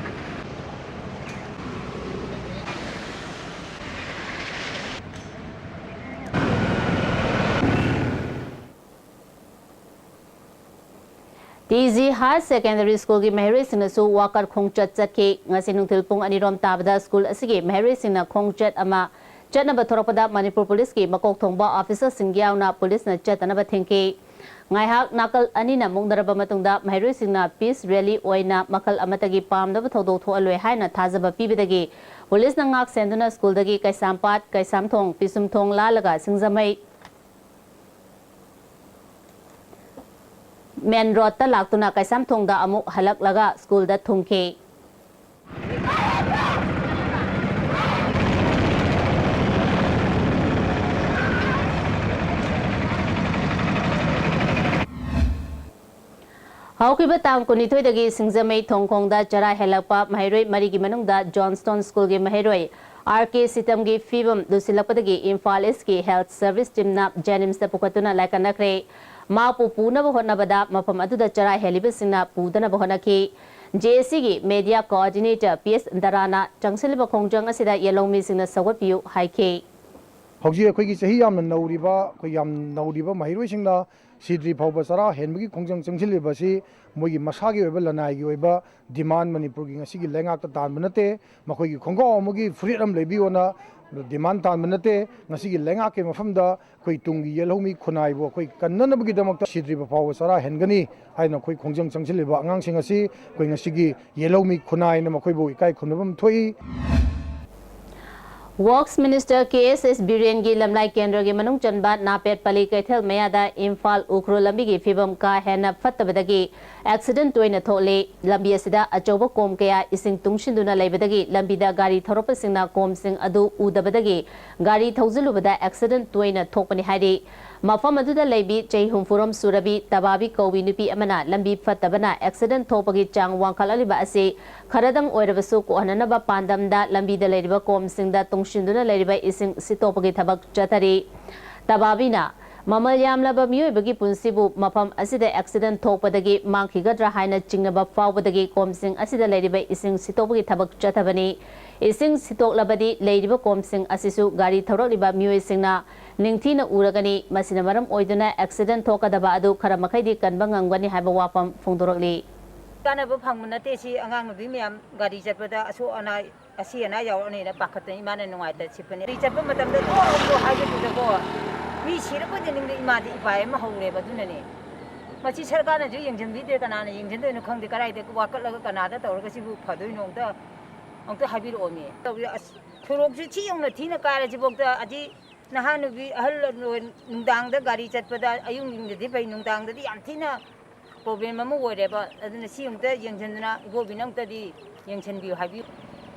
ꯇꯤ ꯖꯤ Higher Secondary Schoolꯒꯤ ꯃꯍꯩꯔꯣꯏꯁꯤꯡꯅꯁꯨ ꯋꯥꯀꯠ ꯈꯣꯡꯆꯠ ꯆꯠꯈꯤ꯫ ꯉꯁꯤ ꯅꯨꯡꯊꯤꯜ ꯄꯨꯡ ꯑꯅꯤꯔꯣꯝ ꯇꯥꯕꯗ ꯁ꯭ꯀꯨꯜ ꯑꯁꯤꯒꯤ ꯃꯍꯩꯔꯣꯏꯁꯤꯡꯅ ꯈꯣꯡꯆꯠ ꯑꯃ ꯆꯠꯅꯕ ꯊꯣꯔꯛꯄꯗ ꯃꯅꯤꯄꯨꯔ ꯄꯨꯂꯤꯁꯀꯤ ꯃꯀꯣꯛ ꯊꯣꯡꯕ ꯑꯣꯐꯤꯁꯔꯁꯤꯡ ꯌꯥꯎꯅ ꯄꯨꯂꯤꯁꯅ ꯆꯠꯇꯅꯕ ꯊꯤꯡꯈꯤ꯫ ꯉꯥꯏꯍꯥꯛ ꯅꯥꯀꯜ ꯑꯅꯤꯅ ꯃꯨꯛꯅꯔꯕ ꯃꯇꯨꯡꯗ ꯃꯍꯩꯔꯣꯏꯁꯤꯡꯅ ꯄꯤꯁ ꯔꯦꯂꯤ ꯑꯣꯏꯅ ꯃꯈꯜ ꯑꯃꯠꯇꯒꯤ ꯄꯥꯝꯗꯕ ꯊꯧꯗꯣꯛ ꯊꯣꯛꯍꯜꯂꯣꯏ ꯍꯥꯏꯅ ꯊꯥꯖꯕ ꯄꯤꯕꯗꯒꯤ ꯄꯨꯂꯤꯁꯅ ꯉꯥꯛ ꯁꯦꯟꯗꯨꯅ ꯁ꯭ꯀꯨꯜꯗꯒꯤ ꯀꯩꯁꯥꯝꯄꯥꯠ, ꯀꯩꯁꯥꯝꯊꯣꯡ, ꯄꯤꯁꯨꯝꯊꯣꯡ ꯂꯥꯜꯂꯒ ꯁꯤꯡꯖꯃꯩ ꯃꯦꯟ ꯔꯣꯗꯇ ꯂꯥꯛꯇꯨꯅ ꯀꯩꯁꯥꯝꯊꯣꯡꯗ ꯑꯃꯨꯛ ꯍꯜꯂꯛꯂꯒ ꯁ꯭ꯀꯨꯜꯗ ꯊꯨꯡꯈꯤ꯫ ꯍꯧꯈꯤꯕ ꯇꯥꯡ ꯀꯨꯟꯅꯤꯊꯣꯏꯗꯒꯤ ꯁꯤꯡꯖꯃꯩ ꯊꯣꯡꯈꯣꯡꯗ ꯆꯔꯥ ꯍꯦꯜꯂꯛꯄ ꯃꯍꯩꯔꯣꯏ ꯃꯔꯤꯒꯤ ꯃꯅꯨꯡꯗ ꯖꯣꯟꯁꯇꯣꯟ ꯁ꯭ꯀꯨꯜꯒꯤ ꯃꯍꯩꯔꯣꯏ ꯑꯥꯔ ꯀꯦ ꯁꯤꯇꯝꯒꯤ ꯐꯤꯕꯝ ꯂꯨꯁꯤꯜꯂꯛꯄꯗꯒꯤ ꯏꯝꯐꯥꯜ ꯏꯁꯀꯤ ꯍꯦꯜꯊ ꯁꯔꯚꯤꯁ ꯇꯤꯝꯅ ꯖꯦꯅꯤꯝꯁꯇ ꯄꯨꯈꯠꯇꯨꯅ ꯂꯥꯏꯀꯠꯅꯈ꯭ꯔꯦ꯫ ꯃꯍꯥꯛꯄꯨ ꯄꯨꯅꯕ ꯍꯣꯠꯅꯕꯗ ꯃꯐꯝ ꯑꯗꯨꯗ ꯆꯔꯥ ꯍꯦꯜꯂꯤꯕꯁꯤꯡꯅ ꯄꯨꯗꯅꯕ ꯍꯣꯠꯅꯈꯤ꯫ ꯖꯦ ꯑꯦ ꯁꯤꯒꯤ ꯃꯦꯗꯤꯌꯥ ꯀꯣꯑꯣꯔꯗꯤꯅꯦꯇꯔ ꯄꯤ ꯑꯦꯁ ꯗꯔꯥꯅ ꯆꯪꯁꯤꯜꯂꯤꯕ ꯈꯣꯡꯖꯪ ꯑꯁꯤꯗ ꯌꯦꯜꯍꯧꯃꯤꯁꯤꯡꯅ ꯁꯧꯒꯠꯄꯤꯌꯨ ꯍꯥꯏꯈꯤ꯫ ꯍꯧꯖꯤꯛ ꯑꯩꯈꯣꯏꯒꯤ ꯆꯍꯤ ꯌꯥꯝꯅ ꯅꯧꯔꯤꯕ, ꯑꯩꯈꯣꯏ ꯌꯥꯝ ꯅꯧꯔꯤꯕ ꯃꯍꯩꯔꯣꯏꯁꯤꯡꯅ ꯁꯤꯗ꯭ꯔꯤ ꯐꯥꯎꯕ ꯆꯔꯥ ꯍꯦꯟꯕꯒꯤ ꯈꯣꯡꯖꯪ ꯆꯪꯁꯤꯜꯂꯤꯕ ꯑꯁꯤ ꯃꯣꯏꯒꯤ ꯃꯁꯥꯒꯤ ꯑꯣꯏꯕ ꯂꯅꯥꯏꯒꯤ ꯑꯣꯏꯕ ꯗꯤꯃꯥꯟ ꯃꯅꯤꯄꯨꯔꯒꯤ ꯉꯁꯤꯒꯤ ꯂꯩꯉꯥꯛꯇ ꯇꯥꯟꯕ ꯅꯠꯇꯦ꯫ ꯃꯈꯣꯏꯒꯤ ꯈꯣꯡꯒ꯭ꯔꯥꯎ ꯑꯃꯒꯤ ꯐꯨꯔꯤꯠ ꯑꯃ ꯂꯩꯕꯤꯌꯣꯅ ꯗꯤꯃꯥꯟ ꯇꯥꯟꯕ ꯅꯠꯇꯦ꯫ ꯉꯁꯤꯒꯤ ꯂꯩꯉꯥꯛꯀꯤ ꯃꯐꯝꯗ ꯑꯩꯈꯣꯏ ꯇꯨꯡꯒꯤ ꯌꯦꯜꯍꯧꯃꯤ ꯈꯨꯟꯅꯥꯏꯕꯨ ꯑꯩꯈꯣꯏ ꯀꯟꯅꯅꯕꯒꯤꯗꯃꯛꯇ ꯁꯤꯗ꯭ꯔꯤꯕ ꯐꯥꯎꯕ ꯆꯔꯥ ꯍꯦꯟꯒꯅꯤ ꯍꯥꯏꯅ ꯑꯩꯈꯣꯏ ꯈꯣꯡꯖꯪ ꯆꯪꯁꯤꯜꯂꯤꯕ ꯑꯉꯥꯡꯁꯤꯡ ꯑꯁꯤ ꯑꯩꯈꯣꯏ ꯉꯁꯤꯒꯤ ꯌꯦꯜꯍꯧꯃꯤ ꯈꯨꯟꯅꯥꯏꯅ ꯃꯈꯣꯏꯕꯨ ꯏꯀꯥꯏ ꯈꯨꯝꯅꯕ ꯑꯃ ꯊꯣꯛꯏ꯫ Works Minister ꯀꯦ ꯑꯦꯁ ꯑꯦꯁ ꯕꯤꯔꯦꯟꯒꯤ ꯂꯝꯂꯥꯏ ꯀꯦꯟꯗ꯭ꯔꯒꯤ ꯃꯅꯨꯡ ꯆꯟꯕ ꯅꯥꯄꯦꯠ ꯄꯂꯤ ꯀꯩꯊꯦꯜ ꯃꯌꯥꯗ ꯏꯝꯐꯥꯜ ꯎꯈ꯭ꯔꯨꯜ ꯂꯝꯕꯤꯒꯤ ꯐꯤꯕꯝ ꯀꯥ ꯍꯦꯟꯅ ꯐꯠꯇꯕꯗꯒꯤ accident ꯇꯣꯏꯅ ꯊꯣꯛꯂꯤ꯫ ꯂꯝꯕꯤ ꯑꯁꯤꯗ ꯑꯆꯧꯕ ꯀꯣꯝ ꯀꯌꯥ ꯏꯁꯤꯡ ꯇꯨꯡꯁꯤꯟꯗꯨꯅ ꯂꯩꯕꯗꯒꯤ ꯂꯝꯕꯤꯗ ꯒꯥꯔꯤ ꯊꯧꯔꯛꯄꯁꯤꯡꯅ ꯀꯣꯝꯁꯤꯡ ꯑꯗꯨ ꯎꯗꯕꯗꯒꯤ ꯒꯥꯔꯤ ꯊꯧꯖꯤꯜꯂꯨꯕꯗ accident ꯇꯣꯏꯅ ꯊꯣꯛꯄꯅꯤ ꯍꯥꯏꯔꯤ꯫ ꯃꯐꯝ ꯑꯗꯨꯗ ꯂꯩꯕꯤ ꯆꯍꯤ ꯍꯨꯝꯐꯨꯔꯣꯝ ꯁꯨꯔꯕꯤ ꯇꯕꯥꯕꯤ ꯀꯧꯕꯤ ꯅꯨꯄꯤ ꯑꯃꯅ ꯂꯝꯕꯤ ꯐꯠꯇꯕꯅ accident ꯊꯣꯛꯄꯒꯤ ꯆꯥꯡ ꯋꯥꯡꯈꯠꯂꯛꯂꯤꯕ ꯑꯁꯤ ꯈꯔꯗꯪ ꯑꯣꯏꯔꯕꯁꯨ ꯀꯣꯛꯍꯟꯅꯅꯕ ꯄꯥꯟꯗꯝꯗ ꯂꯝꯕꯤꯗ ꯂꯩꯔꯤꯕ ꯀꯣꯝꯁꯤꯡꯗ ꯇꯨꯡꯁꯤꯟꯗꯨꯅ ꯂꯩꯔꯤꯕ ꯏꯁꯤꯡ ꯁꯤꯠꯇꯣꯛꯄꯒꯤ ꯊꯕꯛ ꯆꯠꯊꯔꯤ꯫ ꯇꯕꯥꯕꯤꯅ ꯃꯃꯜ ꯌꯥꯝꯂꯕ ꯃꯤꯑꯣꯏꯕꯒꯤ ꯄꯨꯟꯁꯤꯕꯨ ꯃꯐꯝ ꯑꯁꯤꯗ accident ꯊꯣꯛꯄꯗꯒꯤ ꯃꯥꯡꯈꯤꯒꯗ꯭ꯔꯥ ꯍꯥꯏꯅ ꯆꯤꯡꯅꯕ ꯐꯥꯎꯕꯗꯒꯤ ꯀꯣꯝꯁꯤꯡ ꯑꯁꯤꯗ ꯂꯩꯔꯤꯕ ꯏꯁꯤꯡ ꯁꯤꯠꯇꯣꯛꯄꯒꯤ ꯊꯕꯛ ꯆꯠꯊꯕꯅꯤ꯫ ꯏꯁꯤꯡ ꯁꯤꯠꯇꯣꯛꯂꯕꯗꯤ ꯂꯩꯔꯤꯕ ꯀꯣꯝꯁꯤꯡ ꯑꯁꯤꯁꯨ ꯒꯥꯔꯤ ꯊꯧꯔꯛꯂꯤꯕ ꯃꯤꯑꯣꯏꯁꯤꯡꯅ ꯅꯤꯡꯊꯤꯅ ꯎꯔꯒꯅꯤ꯫ ꯃꯁꯤꯅ ꯃꯔꯝ ꯑꯣꯏꯗꯨꯅ accident ꯊꯣꯛꯀꯗꯕ ꯑꯗꯨ ꯈꯔ ꯃꯈꯩꯗꯤ ꯀꯟꯕ ꯉꯝꯒꯅꯤ ꯍꯥꯏꯕ ꯋꯥꯐꯝ ꯐꯣꯡꯗꯣꯔꯛꯂꯤ꯫ ꯀꯥꯟꯅꯕ ꯐꯪꯕ ꯅꯠꯇꯦ꯫ ꯁꯤ ꯑꯉꯥꯡ ꯅꯨꯄꯤ ꯃꯌꯥꯝ ꯒꯥꯔꯤ ꯆꯠꯄꯗ ꯑꯁꯣꯛ ꯑꯅꯥ ꯑꯁꯤ ꯑꯅꯥ ꯌꯥꯎꯔꯛꯑꯅꯤꯅ ꯄꯥꯈꯠꯇꯅ ꯏꯃꯥꯅ ꯅꯨꯡꯉꯥꯏꯇ ꯁꯤꯠꯄꯅꯦ꯫ ꯒꯥꯔꯤ ꯆꯠꯄ ꯃꯇꯝꯗ ꯇꯣꯛ ꯍꯥꯏꯕꯗꯨꯗꯀꯣ ꯃꯤ ꯁꯤꯔꯄꯣꯠꯇ ꯅꯤꯡꯗ ꯏꯃꯥꯗꯤ ꯏꯄꯥꯏ ꯑꯃ ꯍꯧꯔꯦꯕ꯫ ꯑꯗꯨꯅꯅꯦ ꯃꯁꯤ ꯁꯔꯀꯥꯔꯅꯁꯨ ꯌꯦꯡꯁꯤꯟꯕꯤꯗ꯭ꯔꯦ꯫ ꯀꯅꯥꯅ ꯌꯦꯡꯁꯤꯟꯗꯣꯏꯅꯣ ꯈꯪꯗꯦ꯫ ꯀꯗꯥꯏꯗ ꯋꯥꯀꯠꯂꯒ ꯀꯅꯥꯗ ꯇꯧꯔꯒ ꯁꯤꯕꯨ ꯐꯗꯣꯏꯅꯣ ꯑꯝꯇ ꯑꯃꯨꯛꯇ ꯍꯥꯏꯕꯤꯔꯛꯑꯣꯃꯤ꯫ ꯇꯧꯔꯤ ꯑꯁ ꯁꯣꯔꯣꯛꯁꯤ ꯊꯤ ꯌꯧꯅ ꯊꯤꯅ ꯀꯥꯏꯔꯁꯤꯐꯥꯎꯗ ꯑꯁꯤ ꯅꯍꯥ ꯅꯨꯄꯤ ꯑꯍꯜ ꯅꯨꯡꯗꯥꯡꯗ ꯒꯥꯔꯤ ꯆꯠꯄꯗ ꯑꯌꯨꯛ ꯅꯨꯡꯊꯤꯟꯗꯗꯤ ꯐꯩ, ꯅꯨꯡꯗꯥꯡꯗꯗꯤ ꯌꯥꯝ ꯊꯤꯅ problem ꯑꯃ ꯑꯣꯏꯔꯦꯕ꯫ ꯑꯗꯨꯅ ꯁꯤ ꯑꯃꯨꯛꯇ ꯌꯦꯡꯁꯤꯟꯗꯅ ꯏꯕꯣꯕꯤꯅ ꯑꯃꯨꯛꯇꯗꯤ ꯌꯦꯡꯁꯤꯟꯕꯤꯌꯨ ꯍꯥꯏꯕꯤꯌꯨ꯫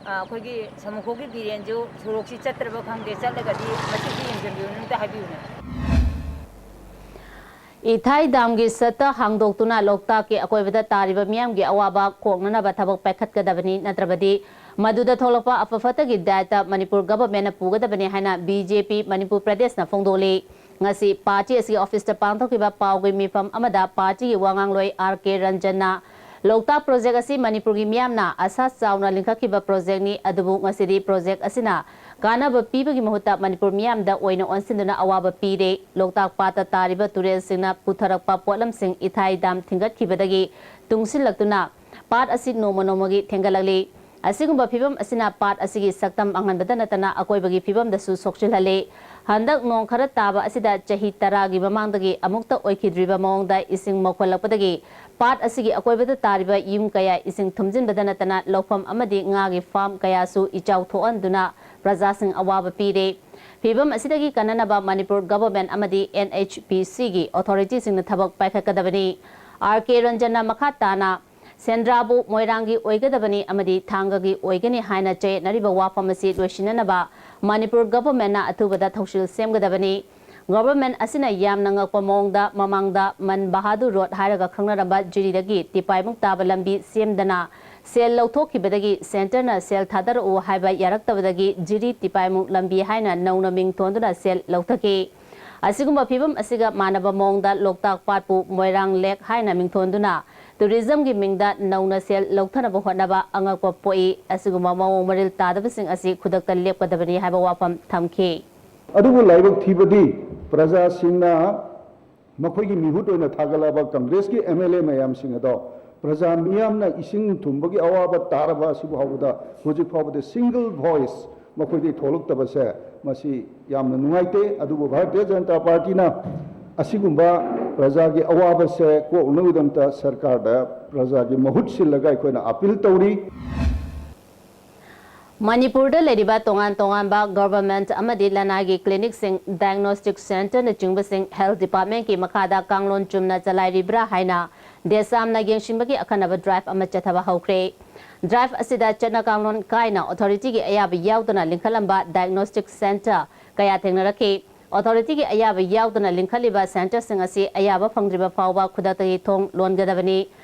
ꯑꯩꯈꯣꯏꯒꯤ ꯁꯃꯨꯈꯣꯛꯀꯤ ꯕꯤꯔꯦꯟꯁꯨ ꯁꯣꯔꯣꯛꯁꯤ ꯆꯠꯇ꯭ꯔꯕ ꯈꯪꯗꯦ, ꯆꯠꯂꯒꯗꯤ ꯃꯁꯤꯁꯨ ꯌꯦꯡꯁꯤꯟꯕꯤꯌꯨꯅ ꯑꯝꯇ ꯍꯥꯏꯕꯤꯌꯨꯅꯦ꯫ ꯏꯊꯥꯏ ꯗꯥꯝꯒꯤ ꯁꯠꯇ ꯍꯥꯡꯗꯣꯛꯇꯨꯅ ꯂꯣꯛꯇꯥꯛꯀꯤ ꯑꯀꯣꯏꯕꯗ ꯇꯥꯔꯤꯕ ꯃꯤꯌꯥꯝꯒꯤ ꯑꯋꯥꯕ ꯀꯣꯛꯅꯅꯕ ꯊꯕꯛ ꯄꯥꯏꯈꯠꯀꯗꯕꯅꯤ, ꯅꯠꯇ꯭ꯔꯕꯗꯤ ꯃꯗꯨꯗ ꯊꯣꯛꯂꯛꯄ ꯑꯐ ꯐꯠꯇꯒꯤ ꯗꯥꯏꯇ ꯃꯅꯤꯄꯨꯔ ꯒꯚꯔꯟꯃꯦꯟꯅ ꯄꯨꯒꯗꯕꯅꯤ ꯍꯥꯏꯅ ꯕꯤ ꯖꯦ ꯄꯤ ꯃꯅꯤꯄꯨꯔ ꯄ꯭ꯔꯗꯦꯁꯅ ꯐꯣꯡꯗꯣꯛꯂꯤ꯫ ꯉꯁꯤ ꯄꯥꯔꯇꯤ ꯑꯁꯤꯒꯤ ꯑꯣꯐꯤꯁꯇ ꯄꯥꯡꯊꯣꯛꯈꯤꯕ ꯄꯥꯎꯒꯤ ꯃꯤꯐꯝ ꯑꯃꯗ ꯄꯥꯔꯇꯤꯒꯤ ꯋꯥ ꯉꯥꯡꯂꯣꯏ ꯑꯥꯔ ꯀꯦ ꯔꯟꯖꯟꯅ ꯂꯣꯛꯇꯥꯛ ꯄ꯭ꯔꯣꯖꯦꯛ ꯑꯁꯤ ꯃꯅꯤꯄꯨꯔꯒꯤ ꯃꯤꯌꯥꯝꯅ ꯑꯁꯥ ꯆꯥꯎꯅ ꯂꯤꯡꯈꯠꯈꯤꯕ ꯄ꯭ꯔꯣꯖꯦꯛꯅꯤ, ꯑꯗꯨꯕꯨ ꯉꯁꯤꯗꯤ ꯄ꯭ꯔꯣꯖꯦꯛ ꯑꯁꯤꯅ ꯀꯥꯟꯅꯕ ꯄꯤꯕꯒꯤ ꯃꯍꯨꯠꯇ ꯃꯅꯤꯄꯨꯔ ꯃꯤꯌꯥꯝꯗ ꯑꯣꯏꯅ ꯑꯣꯟꯁꯤꯟꯗꯨꯅ ꯑꯋꯥꯕ ꯄꯤꯔꯦ꯫ ꯂꯣꯛꯇꯥꯛ ꯄꯥꯠꯇ ꯇꯥꯔꯤꯕ ꯇꯨꯔꯦꯜꯁꯤꯡꯅ ꯄꯨꯊꯔꯛꯄ ꯄꯣꯠꯂꯝꯁꯤꯡ ꯏꯊꯥꯏ ꯗꯥꯝ ꯊꯤꯡꯒꯠꯈꯤꯕꯗꯒꯤ ꯇꯨꯡꯁꯤꯜꯂꯛꯇꯨꯅ ꯄꯥꯠ ꯑꯁꯤ ꯅꯣꯡꯃ ꯅꯣꯡꯃꯒꯤ ꯊꯦꯡꯒꯠꯂꯛꯂꯤ꯫ ꯑꯁꯤꯒꯨꯝꯕ ꯐꯤꯕꯝ ꯑꯁꯤꯅ ꯄꯥꯠ ꯑꯁꯤꯒꯤ ꯁꯛꯇꯝ ꯃꯥꯡꯍꯟꯕꯗ ꯅꯠꯇꯅ ꯑꯀꯣꯏꯕꯒꯤ ꯐꯤꯕꯝꯗꯁꯨ ꯁꯣꯛꯆꯤꯜꯍꯜꯂꯤ꯫ ꯍꯟꯗꯛ ꯅꯣꯡ ꯈꯔ ꯇꯥꯕ ꯑꯁꯤꯗ ꯆꯍꯤ ꯇꯔꯥꯒꯤ ꯃꯃꯥꯡꯗꯒꯤ ꯑꯃꯨꯛꯇ ꯑꯣꯏꯈꯤꯗ꯭ꯔꯤꯕ ꯃꯑꯣꯡꯗ ꯏꯁꯤꯡ ꯃꯧꯈꯠꯂꯛꯄꯗꯒꯤ ꯄꯥꯠ ꯑꯁꯤꯒꯤ ꯑꯀꯣꯏꯕꯗ ꯇꯥꯔꯤꯕ ꯌꯨꯝ ꯀꯌꯥ ꯏꯁꯤꯡ ꯊꯨꯝꯖꯤꯟꯕꯗ ꯅꯠꯇꯅ ꯂꯧꯐꯝ ꯑꯃꯗꯤ ꯉꯥꯒꯤ ꯐꯥꯔꯝ ꯀꯌꯥꯁꯨ ꯏꯆꯥꯎ ꯊꯣꯛꯍꯟꯗꯨꯅ ꯄ꯭ꯔꯖꯥꯁꯤꯡ ꯑꯋꯥꯕ ꯄꯤꯔꯦ꯫ ꯐꯤꯕꯝ ꯑꯁꯤꯗꯒꯤ ꯀꯟꯅꯅꯕ ꯃꯅꯤꯄꯨꯔ ꯒꯚꯔꯟꯃꯦꯟꯠ ꯑꯃꯗꯤ NHPCꯒꯤ ꯑꯣꯊꯣꯔꯤꯇꯤꯁꯤꯡꯅ ꯊꯕꯛ ꯄꯥꯏꯈꯠꯀꯗꯕꯅꯤ꯫ RK ꯔꯟꯖꯟꯅ ꯃꯈꯥ ꯇꯥꯅ ꯁꯦꯟꯗ꯭ꯔꯥꯕꯨ ꯃꯣꯏꯔꯥꯡꯒꯤ ꯑꯣꯏꯒꯗꯕꯅꯤ ꯑꯃꯗꯤ ꯊꯥꯡꯒꯒꯤ ꯑꯣꯏꯒꯅꯤ ꯍꯥꯏꯅ ꯆꯌꯦꯠꯅꯔꯤꯕ ꯋꯥꯐꯝ ꯑꯁꯤ ꯂꯣꯏꯁꯤꯟꯅꯅꯕ ꯃꯅꯤꯄꯨꯔ ꯒꯚꯔꯟꯃꯦꯟꯠꯅ ꯑꯊꯨꯕꯗ ꯊꯧꯁꯤꯜ ꯁꯦꯝꯒꯗꯕꯅꯤ꯫ ꯒꯚꯔꯟꯃꯦꯟꯠ ꯑꯁꯤꯅ ꯌꯥꯝꯅ ꯉꯛꯄ ꯃꯑꯣꯡꯗ ꯃꯃꯥꯡꯗ ꯃꯟ ꯕꯍꯥꯗꯨꯔ ꯔꯣꯗ ꯍꯥꯏꯔꯒ ꯈꯪꯅꯔꯝꯕ ꯖꯤꯔꯤꯗꯒꯤ ꯇꯤꯄꯥꯏꯃꯨꯛ ꯇꯥꯕ ꯂꯝꯕꯤ ꯁꯦꯝꯗꯅ ꯁꯦꯜ ꯂꯧꯊꯣꯛꯈꯤꯕꯗꯒꯤ ꯁꯦꯟꯇꯔꯅ ꯁꯦꯜ ꯊꯥꯗꯔꯛꯎ ꯍꯥꯏꯕ ꯌꯥꯔꯛꯇꯕꯗꯒꯤ ꯖꯤꯔꯤ ꯇꯤꯄꯥꯏꯃꯨꯛ ꯂꯝꯕꯤ ꯍꯥꯏꯅ ꯅꯧꯅ ꯃꯤꯡ ꯊꯣꯟꯗꯨꯅ ꯁꯦꯜ ꯂꯧꯊꯈꯤ꯫ ꯑꯁꯤꯒꯨꯝꯕ ꯐꯤꯕꯝ ꯑꯁꯤꯒ ꯃꯥꯟꯅꯕ ꯃꯑꯣꯡꯗ ꯂꯣꯛꯇꯥꯛ ꯄꯥꯠꯄꯨ ꯃꯣꯏꯔꯥꯡ ꯂꯦꯛ ꯍꯥꯏꯅ ꯃꯤꯡꯊꯣꯟꯗꯨꯅ ꯇꯨꯔꯤꯖꯝꯒꯤ ꯃꯤꯡꯗ ꯅꯧꯅ ꯁꯦꯜ ꯂꯧꯊꯅꯕ ꯍꯣꯠꯅꯕ ꯑꯉꯛꯄ ꯄꯣꯛꯏ꯫ ꯑꯁꯤꯒꯨꯝꯕ ꯃꯑꯣꯡ ꯃꯔꯤꯜ ꯇꯥꯗꯕꯁꯤꯡ ꯑꯁꯤ ꯈꯨꯗꯛꯇ ꯂꯦꯞꯀꯗꯕꯅꯤ ꯍꯥꯏꯕ ꯋꯥꯐꯝ ꯊꯝꯈꯤ꯫ ꯑꯗꯨꯕꯨ ꯂꯥꯏꯕꯛ ꯊꯤꯕꯗꯤ ꯄ꯭ꯔꯖꯥꯁꯤꯡꯅ ꯃꯈꯣꯏꯒꯤ ꯃꯤꯍꯨꯠ ꯑꯣꯏꯅ ꯊꯥꯒꯠꯂꯕ ꯀꯪꯒ꯭ꯔꯦꯁꯀꯤ MLA ꯃꯌꯥꯝꯁꯤꯡ ꯑꯗꯣ ꯄ꯭ꯔꯖꯥ ꯃꯤꯌꯥꯝꯅ ꯏꯁꯤꯡ ꯊꯨꯝꯕꯒꯤ ꯑꯋꯥꯕ ꯇꯥꯔꯕ ꯑꯁꯤꯕꯨ ꯐꯥꯎꯕꯗ ꯍꯧꯖꯤꯛ ꯐꯥꯎꯕꯗ single voice ꯃꯈꯣꯏꯗꯒꯤ ꯊꯣꯛꯂꯛꯇꯕꯁꯦ ꯃꯁꯤ ꯌꯥꯝꯅ ꯅꯨꯡꯉꯥꯏꯇꯦ꯫ ꯑꯗꯨꯕꯨ ꯚꯥꯔꯇꯤꯌ ꯖꯅꯇꯥ ꯄꯥꯔꯇꯤꯅ ꯑꯁꯤꯒꯨꯝꯕ ꯄ꯭ꯔꯖꯥꯒꯤ ꯑꯋꯥꯕꯁꯦ ꯀꯣꯛꯅꯕꯒꯤꯗꯃꯛꯇ ꯁꯔꯀꯥꯔꯗ ꯄ꯭ꯔꯖꯥꯒꯤ ꯃꯍꯨꯠ ꯁꯤꯜꯂꯒ ꯑꯩꯈꯣꯏꯅ ꯑꯥꯄꯤꯜ ꯇꯧꯔꯤ꯫ ꯃꯅꯤꯄꯨꯔꯗ ꯂꯩꯔꯤꯕ ꯇꯣꯉꯥꯟ ꯇꯣꯉꯥꯟꯕ ꯒꯚꯔꯟꯃꯦꯟꯠ ꯑꯃꯗꯤ ꯂꯅꯥꯏꯒꯤ ꯀ꯭ꯂꯤꯅꯤꯛꯁꯤꯡ, diagnostic centreꯅꯆꯤꯡꯕꯁꯤꯡ health departmentꯀꯤ ꯃꯈꯥꯗ ꯀꯥꯡꯂꯣꯟ ꯆꯨꯝꯅ ꯆꯂꯥꯏꯔꯤꯕ꯭ꯔꯥ ꯍꯥꯏꯅ ꯗꯦꯁꯥꯝꯅ ꯌꯦꯡꯁꯤꯟꯕꯒꯤ ꯑꯈꯟꯅꯕ drive ꯑꯃ ꯆꯠꯊꯕ ꯍꯧꯈ꯭ꯔꯦ꯫ Drive ꯑꯁꯤꯗ ꯆꯠꯅ ꯀꯥꯡꯂꯣꯟ ꯀꯥꯏꯅ authorityꯒꯤ ꯑꯌꯥꯕ ꯌꯥꯎꯗꯅ ꯂꯤꯡꯈꯠꯂꯝꯕ diagnostic centre ꯀꯌꯥ ꯊꯦꯡꯅꯔꯛꯈꯤ꯫ Authorityꯒꯤ ꯑꯌꯥꯕ ꯌꯥꯎꯗꯅ ꯂꯤꯡꯈꯠꯂꯤꯕ centreꯁꯤꯡ ꯑꯁꯤ ꯑꯌꯥꯕ ꯐꯪꯗ꯭ꯔꯤꯕ ꯐꯥꯎꯕ ꯈꯨꯗꯛꯇꯒꯤ ꯊꯣꯡ ꯂꯣꯟꯒꯗꯕꯅꯤ꯫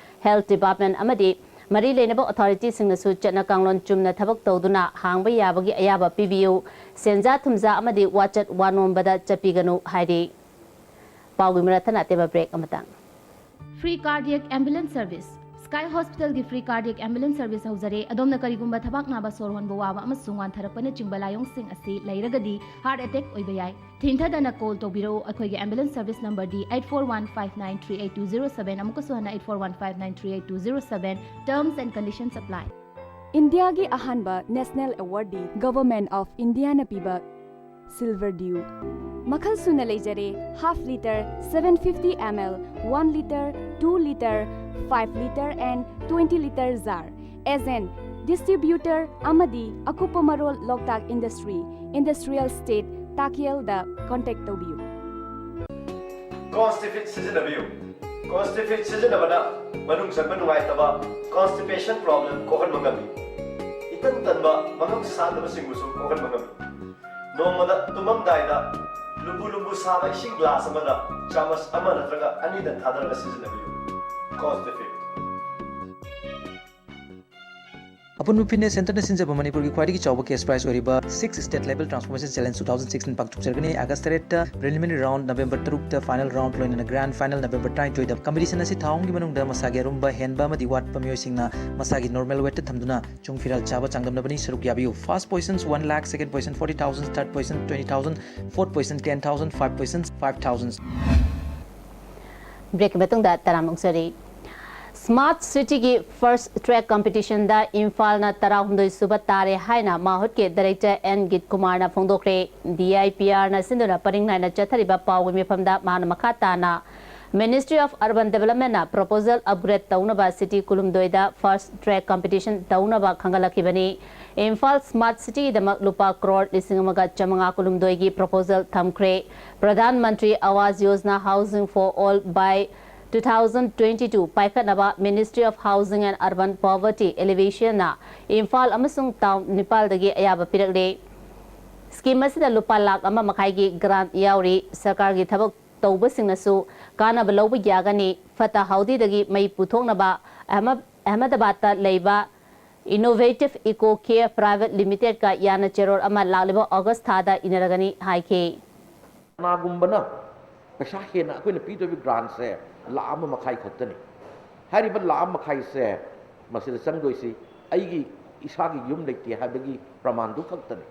Health department ꯑꯃꯗꯤ ꯃꯔꯤ ꯂꯩꯅꯕ authorityꯁꯤꯡꯅꯁꯨ ꯆꯠꯅ ꯀꯥꯡꯂꯣꯟ ꯆꯨꯝꯅ ꯊꯕꯛ ꯇꯧꯗꯨꯅ ꯍꯥꯡꯕ ꯌꯥꯕꯒꯤ ꯑꯌꯥꯕ ꯄꯤꯕꯤꯌꯨ꯫ ꯁꯦꯟꯖꯥ ꯊꯨꯝꯖꯥ ꯑꯃꯗꯤ ꯋꯥꯆꯠ ꯋꯥꯅꯣꯝꯕꯗ ꯆꯠꯄꯤꯒꯅꯨ ꯍꯥꯏꯔꯤ꯫ ꯄꯥꯎꯒꯤ ꯃꯔꯛ ꯊꯠꯅ ꯑꯇꯦꯟꯕ break ꯑꯃꯇꯪ꯫ Free cardiac ambulance service. Sky Hospitalꯒꯤ free cardiac ambulance service ꯍꯧꯖꯔꯦ꯫ ꯑꯗꯣꯝꯅ ꯀꯔꯤꯒꯨꯝꯕ ꯊꯕꯥꯛ ꯅꯥꯕ, ꯁꯣꯔ ꯍꯣꯟꯕ ꯋꯥꯕ ꯑꯃꯁꯨꯡ ꯋꯥꯟꯊꯔꯛꯄꯅꯆꯤꯡꯕ ꯂꯥꯏꯑꯣꯡꯁꯤꯡ ꯑꯁꯤ ꯂꯩꯔꯒꯗꯤ heart attack ꯑꯣꯏꯕ ꯌꯥꯏ꯫ ꯊꯤꯡꯊꯗꯅ call ꯇꯧꯕꯤꯔꯛꯎ꯫ ꯑꯩꯈꯣꯏꯒꯤ ambulance service numberꯗꯤ eight four one five nine three eight two zero seven, ꯑꯃꯨꯛꯀꯁꯨ ꯍꯟꯅ eight four one five nine three eight two zero seven. Terms and conditions apply. ꯏꯟꯗꯤꯌꯥꯒꯤ ꯑꯍꯥꯟꯕ ꯅꯦꯁꯅꯦꯜ ꯑꯦꯋꯥꯔꯗꯤ ꯒꯚꯔꯟꯃꯦꯟꯠ ꯑꯣꯐ ꯏꯟꯗꯤꯌꯥꯅ ꯄꯤꯕ silver Diu. ꯃꯈꯜ ꯁꯨꯅ ꯂꯩꯖꯔꯦ, half litre, seven fifty ml, one litre, two litre, five litre and twenty litre jar꯫ Agent, distributor ꯑꯃꯗꯤ ꯑꯀꯨꯞꯄ ꯃꯔꯣꯜ ꯂꯣꯛꯇꯥꯛ industry, industrial state, ꯇꯥꯀꯦꯜꯗ contact ꯇꯧꯕꯤꯌꯨ꯫ ꯀꯣꯟꯁꯇꯤꯐꯤꯠ ꯁꯤꯖꯤꯟꯅꯕꯤꯌꯨ꯫ ꯀꯣꯟꯁꯇꯤꯐꯤꯠ ꯁꯤꯖꯤꯟꯅꯕꯅ ꯃꯅꯨꯡ ꯆꯪꯕ ꯅꯨꯡꯉꯥꯏꯇꯕ, constipation problem ꯀꯣꯛꯍꯟꯕ ꯉꯝꯃꯤ꯫ ꯏꯇꯟ ꯇꯟꯕ, ꯃꯉꯝ ꯁꯥꯟꯗꯕꯁꯤꯡꯕꯨꯁꯨ ꯀꯣꯛꯍꯟꯕ ꯉꯝꯃꯤ꯫ ꯅꯣꯡꯃꯗ ꯇꯨꯝꯃꯝꯗꯥꯏꯗ ꯂꯨꯝꯕꯨ ꯂꯨꯝꯕꯨ ꯁꯥꯕ ꯏꯁꯤꯡ ꯒ꯭ꯂꯥꯁ ꯑꯃꯗ ꯆꯥꯃꯁ ꯑꯃ ꯅꯠꯇ꯭ꯔꯒ ꯑꯅꯤꯗ ꯊꯥꯗꯔꯒ ꯁꯤꯖꯤꯟꯅꯕꯤꯌꯨ꯫ ꯀꯣꯟꯁꯇꯤꯐꯤꯠ꯫ ꯑꯄꯨꯟꯕ ꯐꯤꯠꯅꯦꯁ ꯁꯦꯟꯇꯔꯅ ꯁꯤꯟꯖꯕ ꯃꯅꯤꯄꯨꯔꯒꯤ ꯈ꯭ꯋꯥꯏꯗꯒꯤ ꯆꯥꯎꯕ ꯀꯦꯁ ꯄ꯭ꯔꯥꯏꯖ ꯑꯣꯏꯔꯤꯕ Six State Level Transformation Challenge two thousand sixteen ꯄꯥꯡꯊꯣꯛꯆꯔꯒꯅꯤ꯫ ꯑꯥꯒꯁ ꯇꯔꯦꯠꯇ ꯄ꯭ꯔꯤꯂꯤꯃꯤꯅꯔꯤ ꯔꯥꯎꯟꯗ, ꯅꯕꯦꯝꯕꯔ ꯇꯔꯨꯛꯇ ꯐꯥꯏꯅꯦꯜ ꯔꯥꯎꯟꯗ, ꯂꯣꯏꯅꯅ ꯒ꯭ꯔꯥꯟꯗ ꯐꯥꯏꯅꯦꯜ ꯅꯕꯦꯝꯕꯔ ꯇꯔꯥꯅꯤꯊꯣꯏꯗ꯫ ꯀꯝꯄꯤꯇꯤꯁꯟ ꯑꯁꯤ ꯊꯥ ꯑꯍꯨꯝꯒꯤ ꯃꯅꯨꯡꯗ ꯃꯁꯥꯒꯤ ꯑꯔꯨꯝꯕ, ꯍꯦꯟꯕ ꯑꯃꯗꯤ ꯋꯥꯠꯄ ꯃꯤꯑꯣꯏꯁꯤꯡꯅ ꯃꯁꯥꯒꯤ ꯅꯣꯔꯃꯦꯜ ꯋꯦꯠꯇ ꯊꯝꯗꯨꯅ ꯆꯨꯡ ꯐꯤꯔꯥꯜ ꯆꯥꯕ ꯆꯥꯡꯗꯝꯅꯕꯅꯤ꯫ ꯁꯔꯨꯛ ꯌꯥꯕꯤꯌꯨ꯫ First position one lakh, second position forty thousand, third position twenty thousand, fourth position ten thousand, five position five thousand꯫ ꯕ꯭ꯔꯦꯛꯀꯤ ꯃꯇꯨꯡꯗ ꯇꯔꯥꯝꯅ ꯑꯣꯛꯆꯔꯤ꯫ ꯁ꯭ꯃꯥꯔꯠ ꯁꯤꯇꯤꯒꯤ ꯐꯥꯁꯠ ꯇ꯭ꯔꯦꯛ ꯀꯝꯄꯤꯇꯤꯁꯟꯗ ꯏꯝꯐꯥꯜꯅ ꯇꯔꯥꯍꯨꯝꯗꯣꯏ ꯁꯨꯕ ꯇꯥꯔꯦ ꯍꯥꯏꯅ ꯃꯥꯍꯨꯠꯀꯤ ꯗꯥꯏꯔꯦꯛꯇꯔ ꯑꯦꯟ ꯒꯤꯠ ꯀꯨꯃꯥꯔꯅ ꯐꯣꯡꯗꯣꯛꯈ꯭ꯔꯦ꯫ ꯗꯤ ꯑꯥꯏ ꯄꯤ ꯑꯥꯔꯅ ꯁꯤꯟꯗꯨꯅ ꯄꯔꯤꯡ ꯅꯥꯏꯅ ꯆꯠꯊꯔꯤꯕ ꯄꯥꯎꯒꯤ ꯃꯤꯐꯝꯗ ꯃꯥꯅ ꯃꯈꯥ ꯇꯥꯅ Ministry of Urban Developmentꯅ ꯄ꯭ꯔꯣꯄꯣꯖꯦꯜ ꯑꯞꯒ꯭ꯔꯦꯗ ꯇꯧꯅꯕ ꯁꯤꯇꯤ ꯀꯨꯟꯍꯨꯝꯗꯣꯏꯗ ꯐꯥꯁꯠ ꯇ꯭ꯔꯦꯛ ꯀꯝꯄꯤꯇꯤꯁꯟ ꯇꯧꯅꯕ ꯈꯪꯒꯠꯂꯛꯈꯤꯕꯅꯤ꯫ ꯏꯝꯐꯥꯜ ꯁ꯭ꯃꯥꯔꯠ ꯁꯤꯇꯤꯒꯤꯗꯃꯛ ꯂꯨꯄꯥ ꯀ꯭ꯔꯣꯔ ꯂꯤꯁꯤꯡ ꯑꯃꯒ ꯆꯥꯃꯉꯥ ꯀꯨꯟꯍꯨꯝꯗꯣꯏꯒꯤ ꯄ꯭ꯔꯣꯄꯣꯖꯦꯜ ꯊꯝꯈ꯭ꯔꯦ꯫ ꯄ꯭ꯔꯙꯥꯟ ꯃꯟꯇ꯭ꯔꯤ ꯑꯋꯥꯁ Yojana Housing for All by two thousand twenty two ꯄꯥꯏꯈꯠꯅꯕ Ministry of Housing and Urban Poverty Alleviationꯅ Imphal ꯑꯃꯁꯨꯡ ꯇꯥꯎꯟ ꯅꯤꯄꯥꯜꯗꯒꯤ ꯑꯌꯥꯕ ꯄꯤꯔꯛꯂꯦ꯫ ꯁ꯭ꯀꯤꯝ ꯑꯁꯤꯗ ꯂꯨꯄꯥ ꯂꯥꯈ ꯑꯃ ꯃꯈꯥꯏꯒꯤ ꯒ꯭ꯔꯥꯟꯠ ꯌꯥꯎꯔꯤ꯫ ꯁꯔꯀꯥꯔꯒꯤ ꯊꯕꯛ ꯇꯧꯕꯁꯤꯡꯅꯁꯨ ꯀꯥꯟꯅꯕ ꯂꯧꯕ ꯌꯥꯒꯅꯤ꯫ ꯐꯠꯇ ꯍꯥꯎꯗꯤꯗꯒꯤ ꯃꯩ ꯄꯨꯊꯣꯛꯅꯕ ꯑꯍꯃ-, ꯑꯍꯃꯗꯕꯥꯗꯇ ꯂꯩꯕ Innovative Eco Care Private Limitedꯀ ꯌꯥꯅ ꯆꯦꯔꯣꯜ ꯑꯃ ꯂꯥꯛꯂꯤꯕ ꯑꯣꯒꯁ ꯊꯥꯗ ꯏꯅꯔꯒꯅꯤ ꯍꯥꯏꯈꯤ꯫ ꯀꯅꯥꯒꯨꯝꯕꯅ ꯄꯩꯁꯥ ꯍꯦꯟꯅ ꯑꯩꯈꯣꯏꯅ ꯄꯤꯗꯣꯏꯕ ꯒ꯭ꯔꯥꯟꯁꯦ ꯂꯥꯈ ꯑꯃ ꯃꯈꯥꯏ ꯈꯛꯇꯅꯤ꯫ ꯍꯥꯏꯔꯤꯕ ꯂꯥꯈ ꯑꯃ ꯃꯈꯥꯏꯁꯦ ꯃꯁꯤꯗ ꯆꯪꯗꯣꯏꯁꯤ ꯑꯩꯒꯤ ꯏꯁꯥꯒꯤ ꯌꯨꯝ ꯂꯩꯇꯦ ꯍꯥꯏꯕꯒꯤ ꯄ꯭ꯔꯃꯥꯟꯗꯨ ꯈꯛꯇꯅꯤ꯫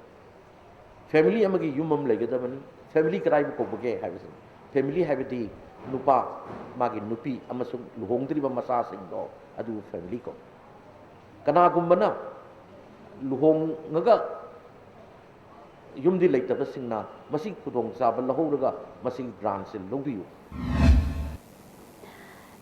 ꯐꯦꯃꯤꯂꯤ ꯑꯃꯒꯤ ꯌꯨꯝ ꯑꯃ ꯂꯩꯒꯗꯕꯅꯤ꯫ ꯐꯦꯃꯤꯂꯤ ꯀꯗꯥꯏꯕꯨ ꯀꯧꯕꯒꯦ ꯍꯥꯏꯕꯁꯤꯅꯤ꯫ ꯐꯦꯃꯤꯂꯤ ꯍꯥꯏꯕꯗꯤ ꯅꯨꯄꯥ, ꯃꯥꯒꯤ ꯅꯨꯄꯤ ꯑꯃꯁꯨꯡ ꯂꯨꯍꯣꯡꯗ꯭ꯔꯤꯕ ꯃꯆꯥꯁꯤꯡꯗꯣ ꯑꯗꯨꯕꯨ ꯐꯦꯃꯤꯂꯤ ꯀꯧꯏ꯫ ꯀꯅꯥꯒꯨꯝꯕꯅ ꯂꯨꯍꯣꯡꯉꯒ ꯌꯨꯝꯗꯤ ꯂꯩꯇꯕꯁꯤꯡꯅ ꯃꯁꯤꯒꯤ ꯈꯨꯗꯣꯡꯆꯥꯕ ꯂꯧꯍꯧꯔꯒ ꯃꯁꯤꯒꯤ grantꯁꯦ ꯂꯧꯕꯤꯌꯨ꯫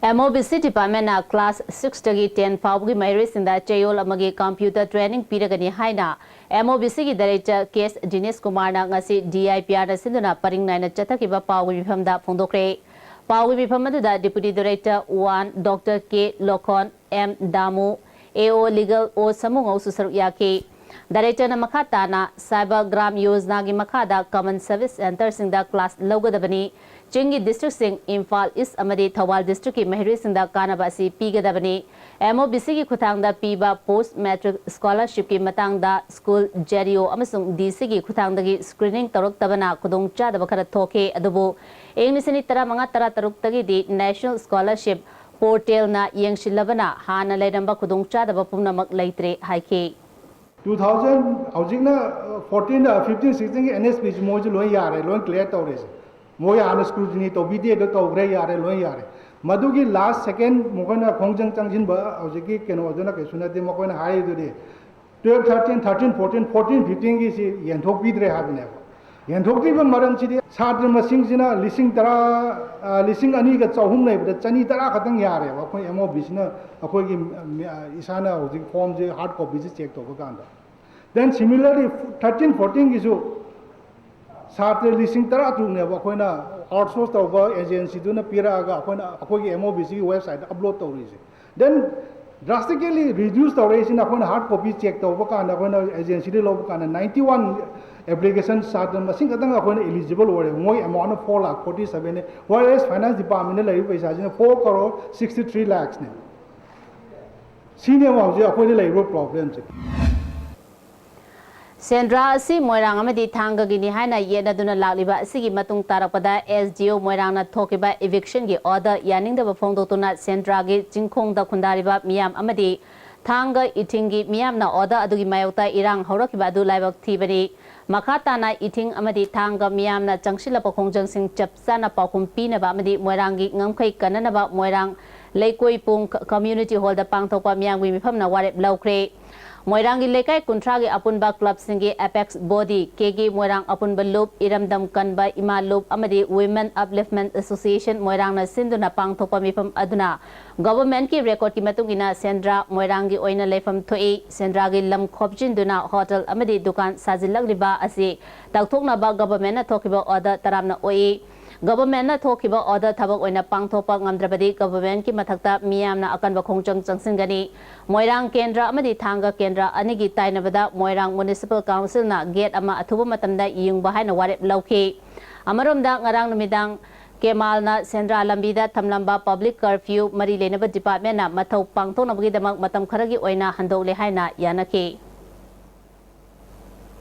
MOBC departmentꯅ class sixꯇꯒꯤ ten ꯐꯥꯎꯕꯒꯤ ꯃꯍꯩꯔꯣꯏꯁꯤꯡꯗ ꯆꯌꯣꯜ ꯑꯃꯒꯤ computer training ꯄꯤꯔꯒꯅꯤ ꯍꯥꯏꯅ MOBCꯒꯤ director ꯀꯦ ꯑꯦꯁ ꯗꯤꯅꯦꯁ ꯀꯨꯃꯥꯔꯅ ꯉꯁꯤ DIPRꯅ ꯁꯤꯟꯗꯨꯅ ꯄꯔꯤꯡ ꯅꯥꯏꯅ ꯆꯠꯊꯈꯤꯕ ꯄꯥꯎꯒꯤ ꯃꯤꯐꯝꯗ ꯐꯣꯡꯗꯣꯛꯈ꯭ꯔꯦ꯫ ꯄꯥꯎꯒꯤ ꯃꯤꯐꯝ ꯑꯗꯨꯗ Deputy Director one Doctor ꯀꯦ ꯂꯣꯈꯣꯟ, ꯑꯦꯝ ꯗꯥꯃꯨ, ꯑꯦ ꯑꯣ Legal ꯑꯣ ꯁꯃꯨꯉꯧꯁꯨ ꯁꯔꯨꯛ ꯌꯥꯈꯤ꯫ Directorꯅ ꯃꯈꯥ ꯇꯥꯅ ꯁꯥꯏꯕ ꯒ꯭ꯔꯥꯝ ꯌꯣꯖꯅꯥꯒꯤ ꯃꯈꯥꯗ common service centreꯁꯤꯡꯗ class ꯂꯧꯒꯗꯕꯅꯤ꯫ ꯆꯤꯡꯒꯤ districtꯁꯤꯡ ꯏꯝꯐꯥꯜ East ꯑꯃꯗꯤ ꯊꯧꯕꯥꯜ districtꯀꯤ ꯃꯍꯩꯔꯣꯏꯁꯤꯡꯗ ꯀꯥꯟꯅꯕ ꯑꯁꯤ ꯄꯤꯒꯗꯕꯅꯤ꯫ MOBCꯒꯤ ꯈꯨꯠꯊꯥꯡꯗ ꯄꯤꯕ post matric scholarshipꯀꯤ ꯃꯇꯥꯡꯗ school, ZEO ꯑꯃꯁꯨꯡ DCꯒꯤ ꯈꯨꯠꯊꯥꯡꯗꯒꯤ screening ꯇꯧꯔꯛꯇꯕꯅ ꯈꯨꯗꯣꯡꯆꯥꯗꯕ ꯈꯔ ꯊꯣꯛꯈꯤ꯫ ꯑꯗꯨꯕꯨ ꯏꯪ ꯂꯤꯁꯤꯡ ꯑꯅꯤ ꯇꯔꯥꯃꯉꯥ ꯇꯔꯥꯇꯔꯨꯛꯇꯒꯤꯗꯤ National Scholarship Portalꯅ ꯌꯦꯡꯁꯤꯜꯂꯕꯅ ꯍꯥꯟꯅ ꯂꯩꯔꯝꯕ ꯈꯨꯗꯣꯡꯆꯥꯗꯕ ꯄꯨꯝꯅꯃꯛ ꯂꯩꯇ꯭ꯔꯦ ꯍꯥꯏꯈꯤ꯫ Two thousand, ꯍꯧꯖꯤꯛꯅ fourteen, fifteen, sixteenꯒꯤ NSPꯁꯤ ꯃꯣꯏꯁꯨ ꯂꯣꯏ ꯌꯥꯔꯦ, ꯂꯣꯏ clear ꯇꯧꯔꯦꯁꯦ꯫ ꯃꯣꯏ ꯍꯥꯟꯅ scrutiny ꯇꯧꯕꯤꯗꯦ, ꯑꯗꯨ ꯇꯧꯈ꯭ꯔꯦ, ꯌꯥꯔꯦ, ꯂꯣꯏ ꯌꯥꯔꯦ꯫ ꯃꯗꯨꯒꯤ last second ꯃꯈꯣꯏꯅ ꯈꯣꯡꯖꯪ ꯆꯪꯁꯤꯟꯕ ꯍꯧꯖꯤꯛꯀꯤ ꯀꯩꯅꯣꯗꯨꯅ ꯀꯩꯁꯨ ꯅꯠꯇꯦ꯫ ꯃꯈꯣꯏꯅ ꯍꯥꯏꯔꯤꯗꯨꯗꯤ twelve, thirteen, thirteen, fourteen, fourteen, fifteenꯒꯤꯁꯤ ꯌꯦꯟꯊꯣꯛꯄꯤꯗ꯭ꯔꯦ ꯍꯥꯏꯕꯅꯦꯕ꯫ ꯌꯦꯟꯊꯣꯛꯇ꯭ꯔꯤꯕ ꯃꯔꯝꯁꯤꯗꯤ ꯁꯥꯇ꯭ꯔ ꯃꯁꯤꯡꯁꯤꯅ ꯂꯤꯁꯤꯡ ꯇꯔꯥ, ꯑ, ꯂꯤꯁꯤꯡ ꯑꯅꯤꯒ ꯆꯍꯨꯝ ꯂꯩꯕꯗ ꯆꯅꯤ ꯇꯔꯥ ꯈꯛꯇꯪ ꯌꯥꯔꯦꯕ꯫ ꯑꯩꯈꯣꯏ MOBCꯅ ꯑꯩꯈꯣꯏꯒꯤ, ꯎꯝ, ꯑ, ꯏꯁꯥꯅ ꯍꯧꯖꯤꯛ formꯁꯦ, hard copyꯁꯦ check ꯇꯧꯕ ꯀꯥꯟꯗ꯫ Then similarly, thirteen, fourteenꯒꯤꯁꯨ ꯁꯥꯇ꯭ꯔ ꯂꯤꯁꯤꯡ ꯇꯔꯥ ꯇꯔꯨꯛꯅꯦꯕ ꯑꯩꯈꯣꯏꯅ outsource ꯇꯧꯕ agencyꯗꯨꯅ ꯄꯤꯔꯛꯑꯒ ꯑꯩꯈꯣꯏꯅ ꯑꯩꯈꯣꯏꯒꯤ MOBCꯒꯤ websiteꯇ upload ꯇꯧꯔꯤꯁꯦ꯫ Then drastically reduce ꯇꯧꯔꯛꯏꯁꯤꯅ ꯑꯩꯈꯣꯏꯅ hard copy check ꯇꯧꯕ ꯀꯥꯟꯗ, ꯑꯩꯈꯣꯏꯅ agencyꯗꯒꯤ ꯂꯧꯕ ꯀꯥꯟꯗ ninety one application ꯁꯥꯇ꯭ꯔ ꯃꯁꯤꯡ ꯈꯛꯇꯪ ꯑꯩꯈꯣꯏꯅ eligible ꯑꯣꯏꯔꯦ꯫ ꯃꯣꯏ amountꯅ four lakh forty sevenꯅꯦ, whereas finance departmentꯇ ꯂꯩꯔꯤꯕ ꯄꯩꯁꯥꯁꯤꯅ four crore sixty three lakhsꯅꯦ꯫ ꯁꯤꯅꯦꯕ ꯍꯧꯖꯤꯛ ꯑꯩꯈꯣꯏꯗ ꯂꯩꯔꯤꯕ problemꯁꯦ꯫ ꯁꯦꯟꯗ꯭ꯔꯥ ꯑꯁꯤ ꯃꯣꯏꯔꯥꯡ ꯑꯃꯗꯤ ꯊꯥꯡꯒꯒꯤꯅꯤ ꯍꯥꯏꯅ ꯌꯦꯠꯅꯗꯨꯅ ꯂꯥꯛꯂꯤꯕ ꯑꯁꯤꯒꯤ ꯃꯇꯨꯡ ꯇꯥꯔꯛꯄꯗ SDO ꯃꯣꯏꯔꯥꯡꯅ ꯊꯣꯛꯈꯤꯕ eviction ꯒꯤ order ꯌꯥꯅꯤꯡꯗꯕ ꯐꯣꯡꯗꯣꯛꯇꯨꯅ ꯁꯦꯟꯗ꯭ꯔꯥꯒꯤ ꯆꯤꯡꯈꯣꯡꯗ ꯈꯨꯟꯗꯥꯔꯤꯕ ꯃꯤꯌꯥꯝ ꯑꯃꯗꯤ ꯊꯥꯡꯒ ꯏꯊꯤꯡꯒꯤ ꯃꯤꯌꯥꯝꯅ order ꯑꯗꯨꯒꯤ ꯃꯥꯌꯣꯛꯇ ꯏꯔꯥꯡ ꯍꯧꯔꯛꯈꯤꯕ ꯑꯗꯨ ꯂꯥꯏꯕꯛ ꯊꯤꯕꯅꯤ꯫ ꯃꯈꯥ ꯇꯥꯅ ꯏꯊꯤꯡ ꯑꯃꯗꯤ ꯊꯥꯡꯒ ꯃꯤꯌꯥꯝꯅ ꯆꯪꯁꯤꯜꯂꯛꯄ ꯈꯣꯡꯖꯪꯁꯤꯡ ꯆꯞ ꯆꯥꯅ ꯄꯥꯎꯈꯨꯝ ꯄꯤꯅꯕ ꯑꯃꯗꯤ ꯃꯣꯏꯔꯥꯡꯒꯤ ꯉꯝꯈꯩ ꯀꯟꯅꯅꯕ ꯃꯣꯏꯔꯥꯡ ꯂꯩꯀꯣꯏꯄꯨꯡ community hallꯗ ꯄꯥꯡꯊꯣꯛꯄ ꯃꯤꯌꯥꯝꯒꯤ ꯃꯤꯐꯝꯅ ꯋꯥꯔꯦꯞ ꯂꯧꯈ꯭ꯔꯦ꯫ ꯃꯣꯏꯔꯥꯡꯒꯤ ꯂꯩꯀꯥꯏ ꯀꯨꯟꯊ꯭ꯔꯥꯒꯤ ꯑꯄꯨꯟꯕ ꯀ꯭ꯂꯕꯁꯤꯡꯒꯤ ꯑꯦꯄꯦꯛꯁ ꯕꯣꯗꯤ, ꯀꯦꯒꯤ ꯃꯣꯏꯔꯥꯡ ꯑꯄꯨꯟꯕ ꯂꯨꯞ, ꯏꯔꯝꯗꯝ ꯀꯟꯕ ꯏꯃꯥ ꯂꯨꯞ ꯑꯃꯗꯤ Women Upliftment Association ꯃꯣꯏꯔꯥꯡꯅ ꯁꯤꯟꯗꯨꯅ ꯄꯥꯡꯊꯣꯛꯄ ꯃꯤꯐꯝ ꯑꯗꯨꯅ ꯒꯚꯔꯟꯃꯦꯟꯠꯀꯤ ꯔꯦꯀꯣꯔꯗꯀꯤ ꯃꯇꯨꯡ ꯏꯟꯅ ꯁꯦꯟꯗ꯭ꯔꯥ ꯃꯣꯏꯔꯥꯡꯒꯤ ꯑꯣꯏꯅ ꯂꯩꯐꯝ ꯊꯣꯛꯏ꯫ ꯁꯦꯟꯗ꯭ꯔꯥꯒꯤ ꯂꯝ ꯈꯣꯞꯆꯤꯟꯗꯨꯅ ꯍꯣꯇꯦꯜ ꯑꯃꯗꯤ ꯗꯨꯀꯥꯟ ꯁꯥꯖꯤꯜꯂꯛꯂꯤꯕ ꯑꯁꯤ ꯇꯧꯊꯣꯛꯅꯕ ꯒꯚꯔꯟꯃꯦꯟꯠꯅ ꯊꯣꯛꯈꯤꯕ ꯑꯣꯔꯗꯔ ꯇꯔꯥꯝꯅ ꯑꯣꯛꯏ꯫ ꯒꯚꯔꯟꯃꯦꯟꯠꯅ ꯊꯣꯛꯈꯤꯕ ꯑꯣꯔꯗꯔ ꯊꯕꯛ ꯑꯣꯏꯅ ꯄꯥꯡꯊꯣꯛꯄ ꯉꯝꯗ꯭ꯔꯕꯗꯤ ꯒꯚꯔꯟꯃꯦꯟꯠꯀꯤ ꯃꯊꯛꯇ ꯃꯤꯌꯥꯝꯅ ꯑꯀꯟꯕ ꯈꯣꯡꯖꯪ ꯆꯪꯁꯤꯟꯒꯅꯤ꯫ ꯃꯣꯏꯔꯥꯡ ꯀꯦꯟꯗ꯭ꯔ ꯑꯃꯗꯤ ꯊꯥꯡꯒ ꯀꯦꯟꯗ꯭ꯔ ꯑꯅꯤꯒꯤ ꯇꯥꯏꯅꯕꯗ ꯃꯣꯏꯔꯥꯡ ꯃ꯭ꯌꯨꯅꯤꯁꯤꯄꯥꯜ ꯀꯥꯎꯟꯁꯤꯜꯅ ꯒꯦꯠ ꯑꯃ ꯑꯊꯨꯕ ꯃꯇꯝꯗ ꯌꯨꯡꯕ ꯍꯥꯏꯅ ꯋꯥꯔꯦꯞ ꯂꯧꯈꯤ꯫ ꯑꯃꯔꯣꯝꯗ ꯉꯔꯥꯡ ꯅꯨꯃꯤꯗꯥꯡ ꯀꯦꯃꯥꯜꯅ ꯁꯦꯟꯗ꯭ꯔꯥ ꯂꯝꯕꯤꯗ ꯊꯝꯂꯝꯕ ꯄꯕ꯭ꯂꯤꯛ ꯀꯔꯐ꯭ꯌꯨ ꯃꯔꯤ ꯂꯩꯅꯕ ꯗꯤꯄꯥꯔꯠꯃꯦꯟꯠꯅ ꯃꯊꯧ ꯄꯥꯡꯊꯣꯛꯅꯕꯒꯤꯗꯃꯛ ꯃꯇꯝ ꯈꯔꯒꯤ ꯑꯣꯏꯅ ꯍꯟꯗꯣꯛꯂꯦ ꯍꯥꯏꯅ ꯌꯥꯅꯈꯤ꯫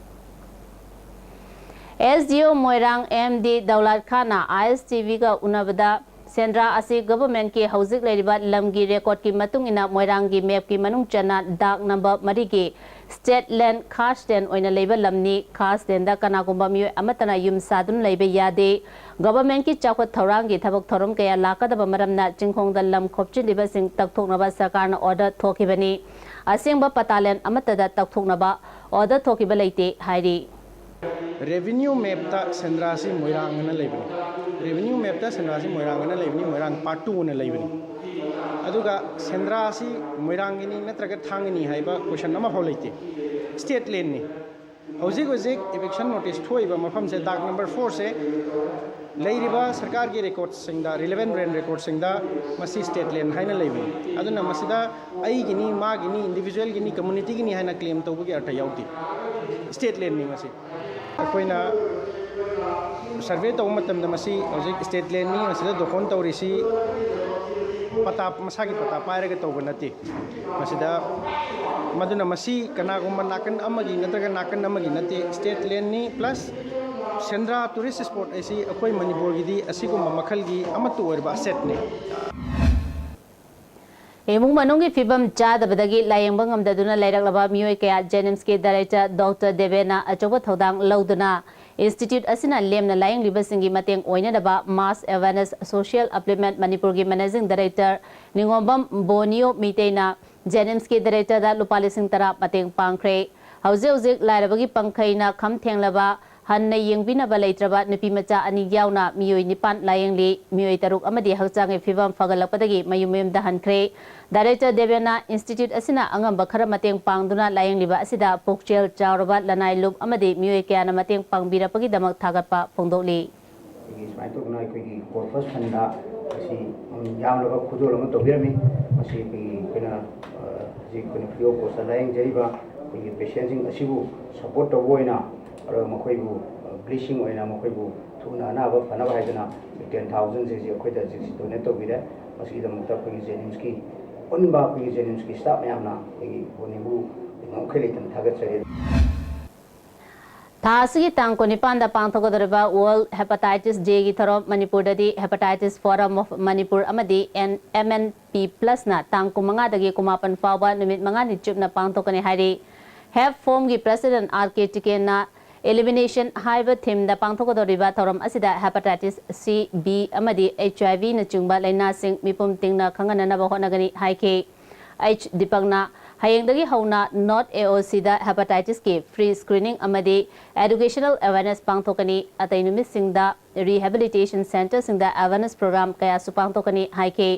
ꯑꯦꯁ ꯗꯤ ꯑꯣ ꯃꯣꯏꯔꯥꯡ ꯑꯦꯝ ꯗꯤ ꯗꯧꯂꯥꯠ ꯈꯥꯟꯅ ꯑꯥꯏ ꯑꯦꯁ ꯇꯤ ꯚꯤꯒ ꯎꯅꯕꯗ ꯁꯦꯟꯗ꯭ꯔꯥ ꯑꯁꯤ ꯒꯚꯔꯟꯃꯦꯟꯠꯀꯤ ꯍꯧꯖꯤꯛ ꯂꯩꯔꯤꯕ ꯂꯝꯒꯤ ꯔꯦꯀꯣꯔꯗꯀꯤ ꯃꯇꯨꯡ ꯏꯟꯅ ꯃꯣꯏꯔꯥꯡꯒꯤ ꯃꯦꯞꯀꯤ ꯃꯅꯨꯡ ꯆꯟꯅ ꯗꯥꯛ ꯅꯝꯕꯔ ꯃꯔꯤꯒꯤ ꯁ꯭ꯇꯦꯠ ꯂꯦꯟ, ꯈꯥꯁ ꯂꯦꯟ ꯑꯣꯏꯅ ꯂꯩꯕ ꯂꯝꯅꯤ꯫ ꯈꯥꯁ ꯂꯦꯟꯗ ꯀꯅꯥꯒꯨꯝꯕ ꯃꯤꯑꯣꯏ ꯑꯃꯠꯇꯅ ꯌꯨꯝ ꯁꯥꯗꯨꯅ ꯂꯩꯕ ꯌꯥꯗꯦ꯫ ꯒꯚꯔꯟꯃꯦꯟꯠꯀꯤ ꯆꯥꯎꯈꯠ ꯊꯧꯔꯥꯡꯒꯤ ꯊꯕꯛ ꯊꯧꯔꯝ ꯀꯌꯥ ꯂꯥꯛꯀꯗꯕ ꯃꯔꯝꯅ ꯆꯤꯡꯈꯣꯡꯗ ꯂꯝ ꯈꯣꯞꯆꯤꯜꯂꯤꯕꯁꯤꯡ ꯇꯛꯊꯣꯛꯅꯕ ꯁꯔꯀꯥꯔꯅ ꯑꯣꯔꯗꯔ ꯊꯣꯛꯈꯤꯕꯅꯤ꯫ ꯑꯁꯦꯡꯕ ꯄꯇꯥ ꯂꯦꯟ ꯑꯃꯠꯇꯗ ꯇꯛꯊꯣꯛꯅꯕ ꯑꯣꯔꯗꯔ ꯊꯣꯛꯈꯤꯕ ꯂꯩꯇꯦ ꯍꯥꯏꯔꯤ꯫ ꯔꯦꯚꯤꯅ꯭ꯌꯨ ꯃꯦꯞꯇ ꯁꯦꯟꯗ꯭ꯔꯥꯁꯤ ꯃꯣꯏꯔꯥꯡ ꯑꯅ ꯂꯩꯕꯅꯤ꯫ ꯔꯦꯚꯤꯅ꯭ꯌꯨ ꯃꯦꯞꯇ ꯁꯦꯟꯗ꯭ꯔꯥꯁꯤ ꯃꯣꯏꯔꯥꯡ ꯑꯅ ꯂꯩꯕꯅꯤ, ꯃꯣꯏꯔꯥꯡ ꯄꯥꯔꯠ ꯇꯨ ꯑꯅ ꯂꯩꯕꯅꯤ꯫ ꯑꯗꯨꯒ ꯁꯦꯟꯗ꯭ꯔꯥꯁꯤ ꯃꯣꯏꯔꯥꯡꯒꯤꯅꯤ ꯅꯠꯇ꯭ꯔꯒ ꯊꯥꯡꯒꯅꯤ ꯍꯥꯏꯕ ꯀꯣꯏꯁꯟ ꯑꯃꯐꯥꯎ ꯂꯩꯇꯦ꯫ ꯁ꯭ꯇꯦꯠ ꯂꯦꯟꯅꯤ꯫ ꯍꯧꯖꯤꯛ ꯍꯧꯖꯤꯛ ꯏꯚꯤꯛꯁꯟ ꯅꯣꯇꯤꯁ ꯊꯣꯛꯏꯕ ꯃꯐꯝꯁꯦ, ꯗꯥꯛ ꯅꯝꯕꯔ ꯐꯣꯔꯁꯦ, ꯂꯩꯔꯤꯕ ꯁꯔꯀꯥꯔꯒꯤ ꯔꯦꯀꯣꯔꯠꯁꯤꯡꯗ, ꯔꯤꯂꯦꯚꯦꯟ ꯔꯦꯟ ꯔꯦꯀꯣꯔꯠꯁꯤꯡꯗ ꯃꯁꯤ ꯁ꯭ꯇꯦꯠ ꯂꯦꯟ ꯍꯥꯏꯅ ꯂꯩꯕꯅꯤ꯫ ꯑꯗꯨꯅ ꯃꯁꯤꯗ ꯑꯩꯒꯤꯅꯤ, ꯃꯥꯒꯤꯅꯤ, ꯏꯟꯗꯤꯚꯤꯖꯨꯋꯦꯜꯒꯤꯅꯤ, ꯀꯝꯃꯨꯅꯤꯇꯤꯒꯤꯅꯤ ꯍꯥꯏꯅ ꯀ꯭ꯂꯦꯝ ꯇꯧꯕꯒꯤ ꯑꯔꯊ ꯌꯥꯎꯗꯦ꯫ ꯁ꯭ꯇꯦꯠ ꯂꯦꯟꯅꯤ ꯃꯁꯤ꯫ ꯑꯩꯈꯣꯏꯅ ꯁꯔꯚꯦ ꯇꯧꯕ ꯃꯇꯝꯗ ꯃꯁꯤ ꯍꯧꯖꯤꯛ ꯁ꯭ꯇꯦꯠ ꯂꯦꯟꯅꯤ, ꯃꯁꯤꯗ ꯗꯣꯐꯣꯟ ꯇꯧꯔꯤꯁꯤ ꯄꯇꯥ, ꯃꯁꯥꯒꯤ ꯄꯇꯥ ꯄꯥꯏꯔꯒ ꯇꯧꯕ ꯅꯠꯇꯦ꯫ ꯃꯁꯤꯗ, ꯃꯗꯨꯅ ꯃꯁꯤ ꯀꯅꯥꯒꯨꯝꯕ ꯅꯥꯀꯟ ꯑꯃꯒꯤ ꯅꯠꯇ꯭ꯔꯒ ꯅꯥꯀꯟ ꯑꯃꯒꯤ ꯅꯠꯇꯦ, ꯁ꯭ꯇꯦꯠ ꯂꯦꯟꯅꯤ꯫ ꯄ꯭ꯂꯁ ꯁꯦꯟꯗ꯭ꯔꯥ ꯇꯨꯔꯤꯁ ꯁ꯭ꯄꯣꯠ ꯑꯁꯤ ꯑꯩꯈꯣꯏ ꯃꯅꯤꯄꯨꯔꯒꯤꯗꯤ ꯑꯁꯤꯒꯨꯝꯕ ꯃꯈꯜꯒꯤ ꯑꯃꯠꯇ ꯑꯣꯏꯔꯕ ꯑꯁꯦꯠꯅꯤ꯫ ꯏꯃꯨꯡ ꯃꯅꯨꯡꯒꯤ ꯐꯤꯕꯝ ꯆꯥꯗꯕꯗꯒꯤ ꯂꯥꯌꯦꯡꯕ ꯉꯝꯗꯗꯨꯅ ꯂꯩꯔꯛꯂꯕ ꯃꯤꯑꯣꯏ ꯀꯌꯥ JNIMSꯀꯤ director Doctor Debena ꯑꯆꯧꯕ ꯊꯧꯗꯥꯡ ꯂꯧꯗꯨꯅ institute ꯑꯁꯤꯅ ꯂꯦꯝꯅ ꯂꯥꯌꯦꯡꯂꯤꯕꯁꯤꯡꯒꯤ ꯃꯇꯦꯡ ꯑꯣꯏꯅꯅꯕ mass awareness social upliftment ꯃꯅꯤꯄꯨꯔꯒꯤ managing director ꯅꯤꯉꯣꯝꯕꯝ ꯕꯣꯅꯤꯌꯣ ꯃꯤꯇꯩꯅ JNIMSꯀꯤ directorꯗ ꯂꯨꯄꯥ ꯂꯤꯁꯤꯡ ꯇꯔꯥ ꯃꯇꯦꯡ ꯄꯥꯡꯈ꯭ꯔꯦ꯫ ꯍꯧꯖꯤꯛ ꯍꯧꯖꯤꯛ ꯂꯥꯏꯔꯕꯒꯤ ꯄꯪꯈꯩꯅ ꯈꯝ ꯊꯦꯡꯂꯕ, ꯍꯟꯅ ꯌꯦꯡꯕꯤꯅꯕ ꯂꯩꯇ꯭ꯔꯕ ꯅꯨꯄꯤ ꯃꯆꯥ ꯑꯅꯤ ꯌꯥꯎꯅ ꯃꯤꯑꯣꯏ ꯅꯤꯄꯥꯟ ꯂꯥꯌꯦꯡꯂꯤ꯫ ꯃꯤꯑꯣꯏ ꯇꯔꯨꯛ ꯑꯃꯗꯤ ꯍꯛꯆꯥꯡꯒꯤ ꯐꯤꯕꯝ ꯐꯒꯠꯂꯛꯄꯗꯒꯤ ꯃꯌꯨꯝ ꯃꯌꯨꯝꯗ ꯍꯟꯈ꯭ꯔꯦ꯫ Director Debena institute ꯑꯁꯤꯅ ꯑꯉꯝꯕ ꯈꯔ ꯃꯇꯦꯡ ꯄꯥꯡꯗꯨꯅ ꯂꯥꯌꯦꯡꯂꯤꯕ ꯑꯁꯤꯗ ꯄꯨꯛꯆꯦꯜ ꯆꯥꯎꯔꯕ ꯂꯅꯥꯏ ꯂꯨꯞ ꯑꯃꯗꯤ ꯃꯤꯑꯣꯏ ꯀꯌꯥꯅ ꯃꯇꯦꯡ ꯄꯥꯡꯕꯤꯔꯛꯄꯒꯤꯗꯃꯛ ꯊꯥꯒꯠꯄ ꯐꯣꯡꯗꯣꯛꯂꯤ꯫ ꯑꯩꯈꯣꯏꯒꯤ ꯁꯨꯃꯥꯏꯅ ꯇꯧꯗꯅ ꯑꯩꯈꯣꯏꯒꯤ Corpus Fundꯗ ꯃꯁꯤ ꯌꯥꯝꯂꯕ ꯈꯨꯗꯣꯜ ꯑꯃ ꯇꯧꯕꯤꯔꯝꯃꯤ꯫ ꯃꯁꯤ ꯑꯩꯈꯣꯏꯒꯤ ꯑꯩꯈꯣꯏꯅ, ꯑ, ꯍꯧꯖꯤꯛ ꯑꯩꯈꯣꯏꯅ free of costꯇ ꯂꯥꯌꯦꯡꯖꯔꯤꯕ ꯑꯩꯈꯣꯏꯒꯤ patientꯁꯤꯡ ꯑꯁꯤꯕꯨ support ꯇꯧꯕ ꯑꯣꯏꯅ, ꯑꯗꯨꯒ ꯃꯈꯣꯏꯕꯨ, ꯑ, blessing ꯑꯣꯏꯅ ꯃꯈꯣꯏꯕꯨ ꯊꯨꯅ ꯑꯅꯥꯕ ꯐꯅꯕ ꯍꯥꯏꯗꯅ ten thousandꯁꯦ ꯍꯧꯖꯤꯛ ꯑꯩꯈꯣꯏꯗ ꯍꯧꯖꯤꯛ donate ꯇꯧꯕꯤꯔꯦ꯫ ꯃꯁꯤꯒꯤꯗꯃꯛꯇ ꯑꯩꯈꯣꯏꯒꯤ JNIMSꯀꯤ ꯑꯄꯨꯟꯕ ꯑꯩꯈꯣꯏꯒꯤ JNIMSꯀꯤ staff ꯃꯌꯥꯝꯅ ꯑꯩꯈꯣꯏꯒꯤ ꯕꯣꯅꯤꯕꯨ ꯉꯝꯈꯩ ꯂꯩꯇꯅ ꯊꯥꯒꯠꯆꯔꯤ꯫ ꯊꯥ ꯑꯁꯤꯒꯤ ꯇꯥꯡ ꯀꯨꯟꯅꯤꯄꯥꯟꯗ ꯄꯥꯡꯊꯣꯛꯀꯗꯧꯔꯤꯕ World Hepatitis Dayꯒꯤ ꯊꯧꯔꯝ ꯃꯅꯤꯄꯨꯔꯗꯗꯤ Hepatitis Forum of Manipur ꯑꯃꯗꯤ ꯑꯦꯟ-, MNP Plusꯅ ꯇꯥꯡ ꯀꯨꯟꯃꯉꯥꯗꯒꯤ ꯀꯨꯟꯃꯥꯄꯟ ꯐꯥꯎꯕ ꯅꯨꯃꯤꯠ ꯃꯉꯥꯅꯤ ꯆꯨꯞꯅ ꯄꯥꯡꯊꯣꯛꯀꯅꯤ ꯍꯥꯏꯔꯤ꯫ ꯍꯦꯞꯐꯣꯝꯒꯤ president R K ꯇꯤꯀꯦꯟꯅ Elimination ꯍꯥꯏꯕ themeꯗ ꯄꯥꯡꯊꯣꯛꯀꯗꯧꯔꯤꯕ ꯊꯧꯔꯝ ꯑꯁꯤꯗ Hepatitis C, B ꯑꯃꯗꯤ H I Vꯅꯆꯤꯡꯕ ꯂꯥꯏꯅꯥꯁꯤꯡ ꯃꯤꯄꯨꯝ ꯇꯤꯡꯅ ꯈꯪꯍꯟꯅꯅꯕ ꯍꯣꯠꯅꯒꯅꯤ ꯍꯥꯏꯈꯤ꯫ ꯑꯩꯆ ꯗꯤꯄꯛꯅ ꯍꯌꯦꯡꯗꯒꯤ ꯍꯧꯅ ꯅꯣꯔꯠ AOCꯗ Hepatitisꯀꯤ free screening ꯑꯃꯗꯤ educational awareness ꯄꯥꯡꯊꯣꯛꯀꯅꯤ꯫ ꯑꯇꯩ ꯅꯨꯃꯤꯠꯁꯤꯡꯗ rehabilitation centreꯁꯤꯡꯗ awareness program ꯀꯌꯥꯁꯨ ꯄꯥꯡꯊꯣꯛꯀꯅꯤ ꯍꯥꯏꯈꯤ꯫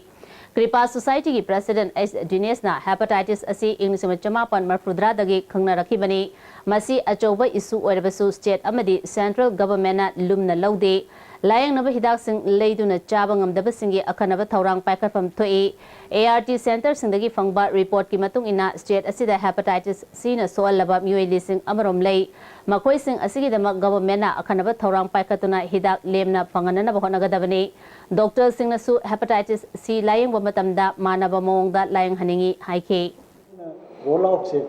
ꯀ꯭ꯔꯤꯄꯥ Societyꯒꯤ president ꯑꯩꯆ ꯗꯤꯅꯦꯁꯅ Hepatitis ꯑꯁꯤ ꯏꯪ ꯂꯤꯁꯤꯡ ꯑꯃ ꯆꯃꯥꯄꯟ ꯃꯔꯤꯐꯨꯇꯔꯥꯗꯒꯤ ꯈꯪꯅꯔꯛꯈꯤꯕꯅꯤ꯫ ꯃꯁꯤ ꯑꯆꯧꯕ issue ꯑꯣꯏꯔꯕꯁꯨ state ꯑꯃꯗꯤ central governmentꯅ ꯂꯨꯝꯅ ꯂꯧꯗꯦ꯫ ꯂꯥꯌꯦꯡꯅꯕ ꯍꯤꯗꯥꯛꯁꯤꯡ ꯂꯩꯗꯨꯅ ꯆꯥꯕ ꯉꯝꯗꯕꯁꯤꯡꯒꯤ ꯑꯈꯟꯅꯕ ꯊꯧꯔꯥꯡ ꯄꯥꯏꯈꯠꯐꯝ ꯊꯣꯛꯏ꯫ ART centreꯁꯤꯡꯗꯒꯤ ꯐꯪꯕ reportꯀꯤ ꯃꯇꯨꯡ ꯏꯟꯅ, state ꯑꯁꯤꯗ Hepatitis Cꯅ ꯁꯣꯛꯍꯜꯂꯕ ꯃꯤꯑꯣꯏ ꯂꯤꯁꯤꯡ ꯑꯃꯔꯣꯝ ꯂꯩ꯫ ꯃꯈꯣꯏꯁꯤꯡ ꯑꯁꯤꯒꯤꯗꯃꯛ governmentꯅ ꯑꯈꯟꯅꯕ ꯊꯧꯔꯥꯡ ꯄꯥꯏꯈꯠꯇꯨꯅ ꯍꯤꯗꯥꯛ ꯂꯦꯝꯅ ꯐꯪꯍꯟꯅꯅꯕ ꯍꯣꯠꯅꯒꯗꯕꯅꯤ꯫ Doctorꯁꯤꯡꯅꯁꯨ Hepatitis C ꯂꯥꯌꯦꯡꯕ ꯃꯇꯝꯗ ꯃꯥꯟꯅꯕ ꯃꯑꯣꯡꯗ ꯂꯥꯌꯦꯡꯍꯟꯅꯤꯡꯏ ꯍꯥꯏꯈꯤ꯫ Roll outꯁꯦ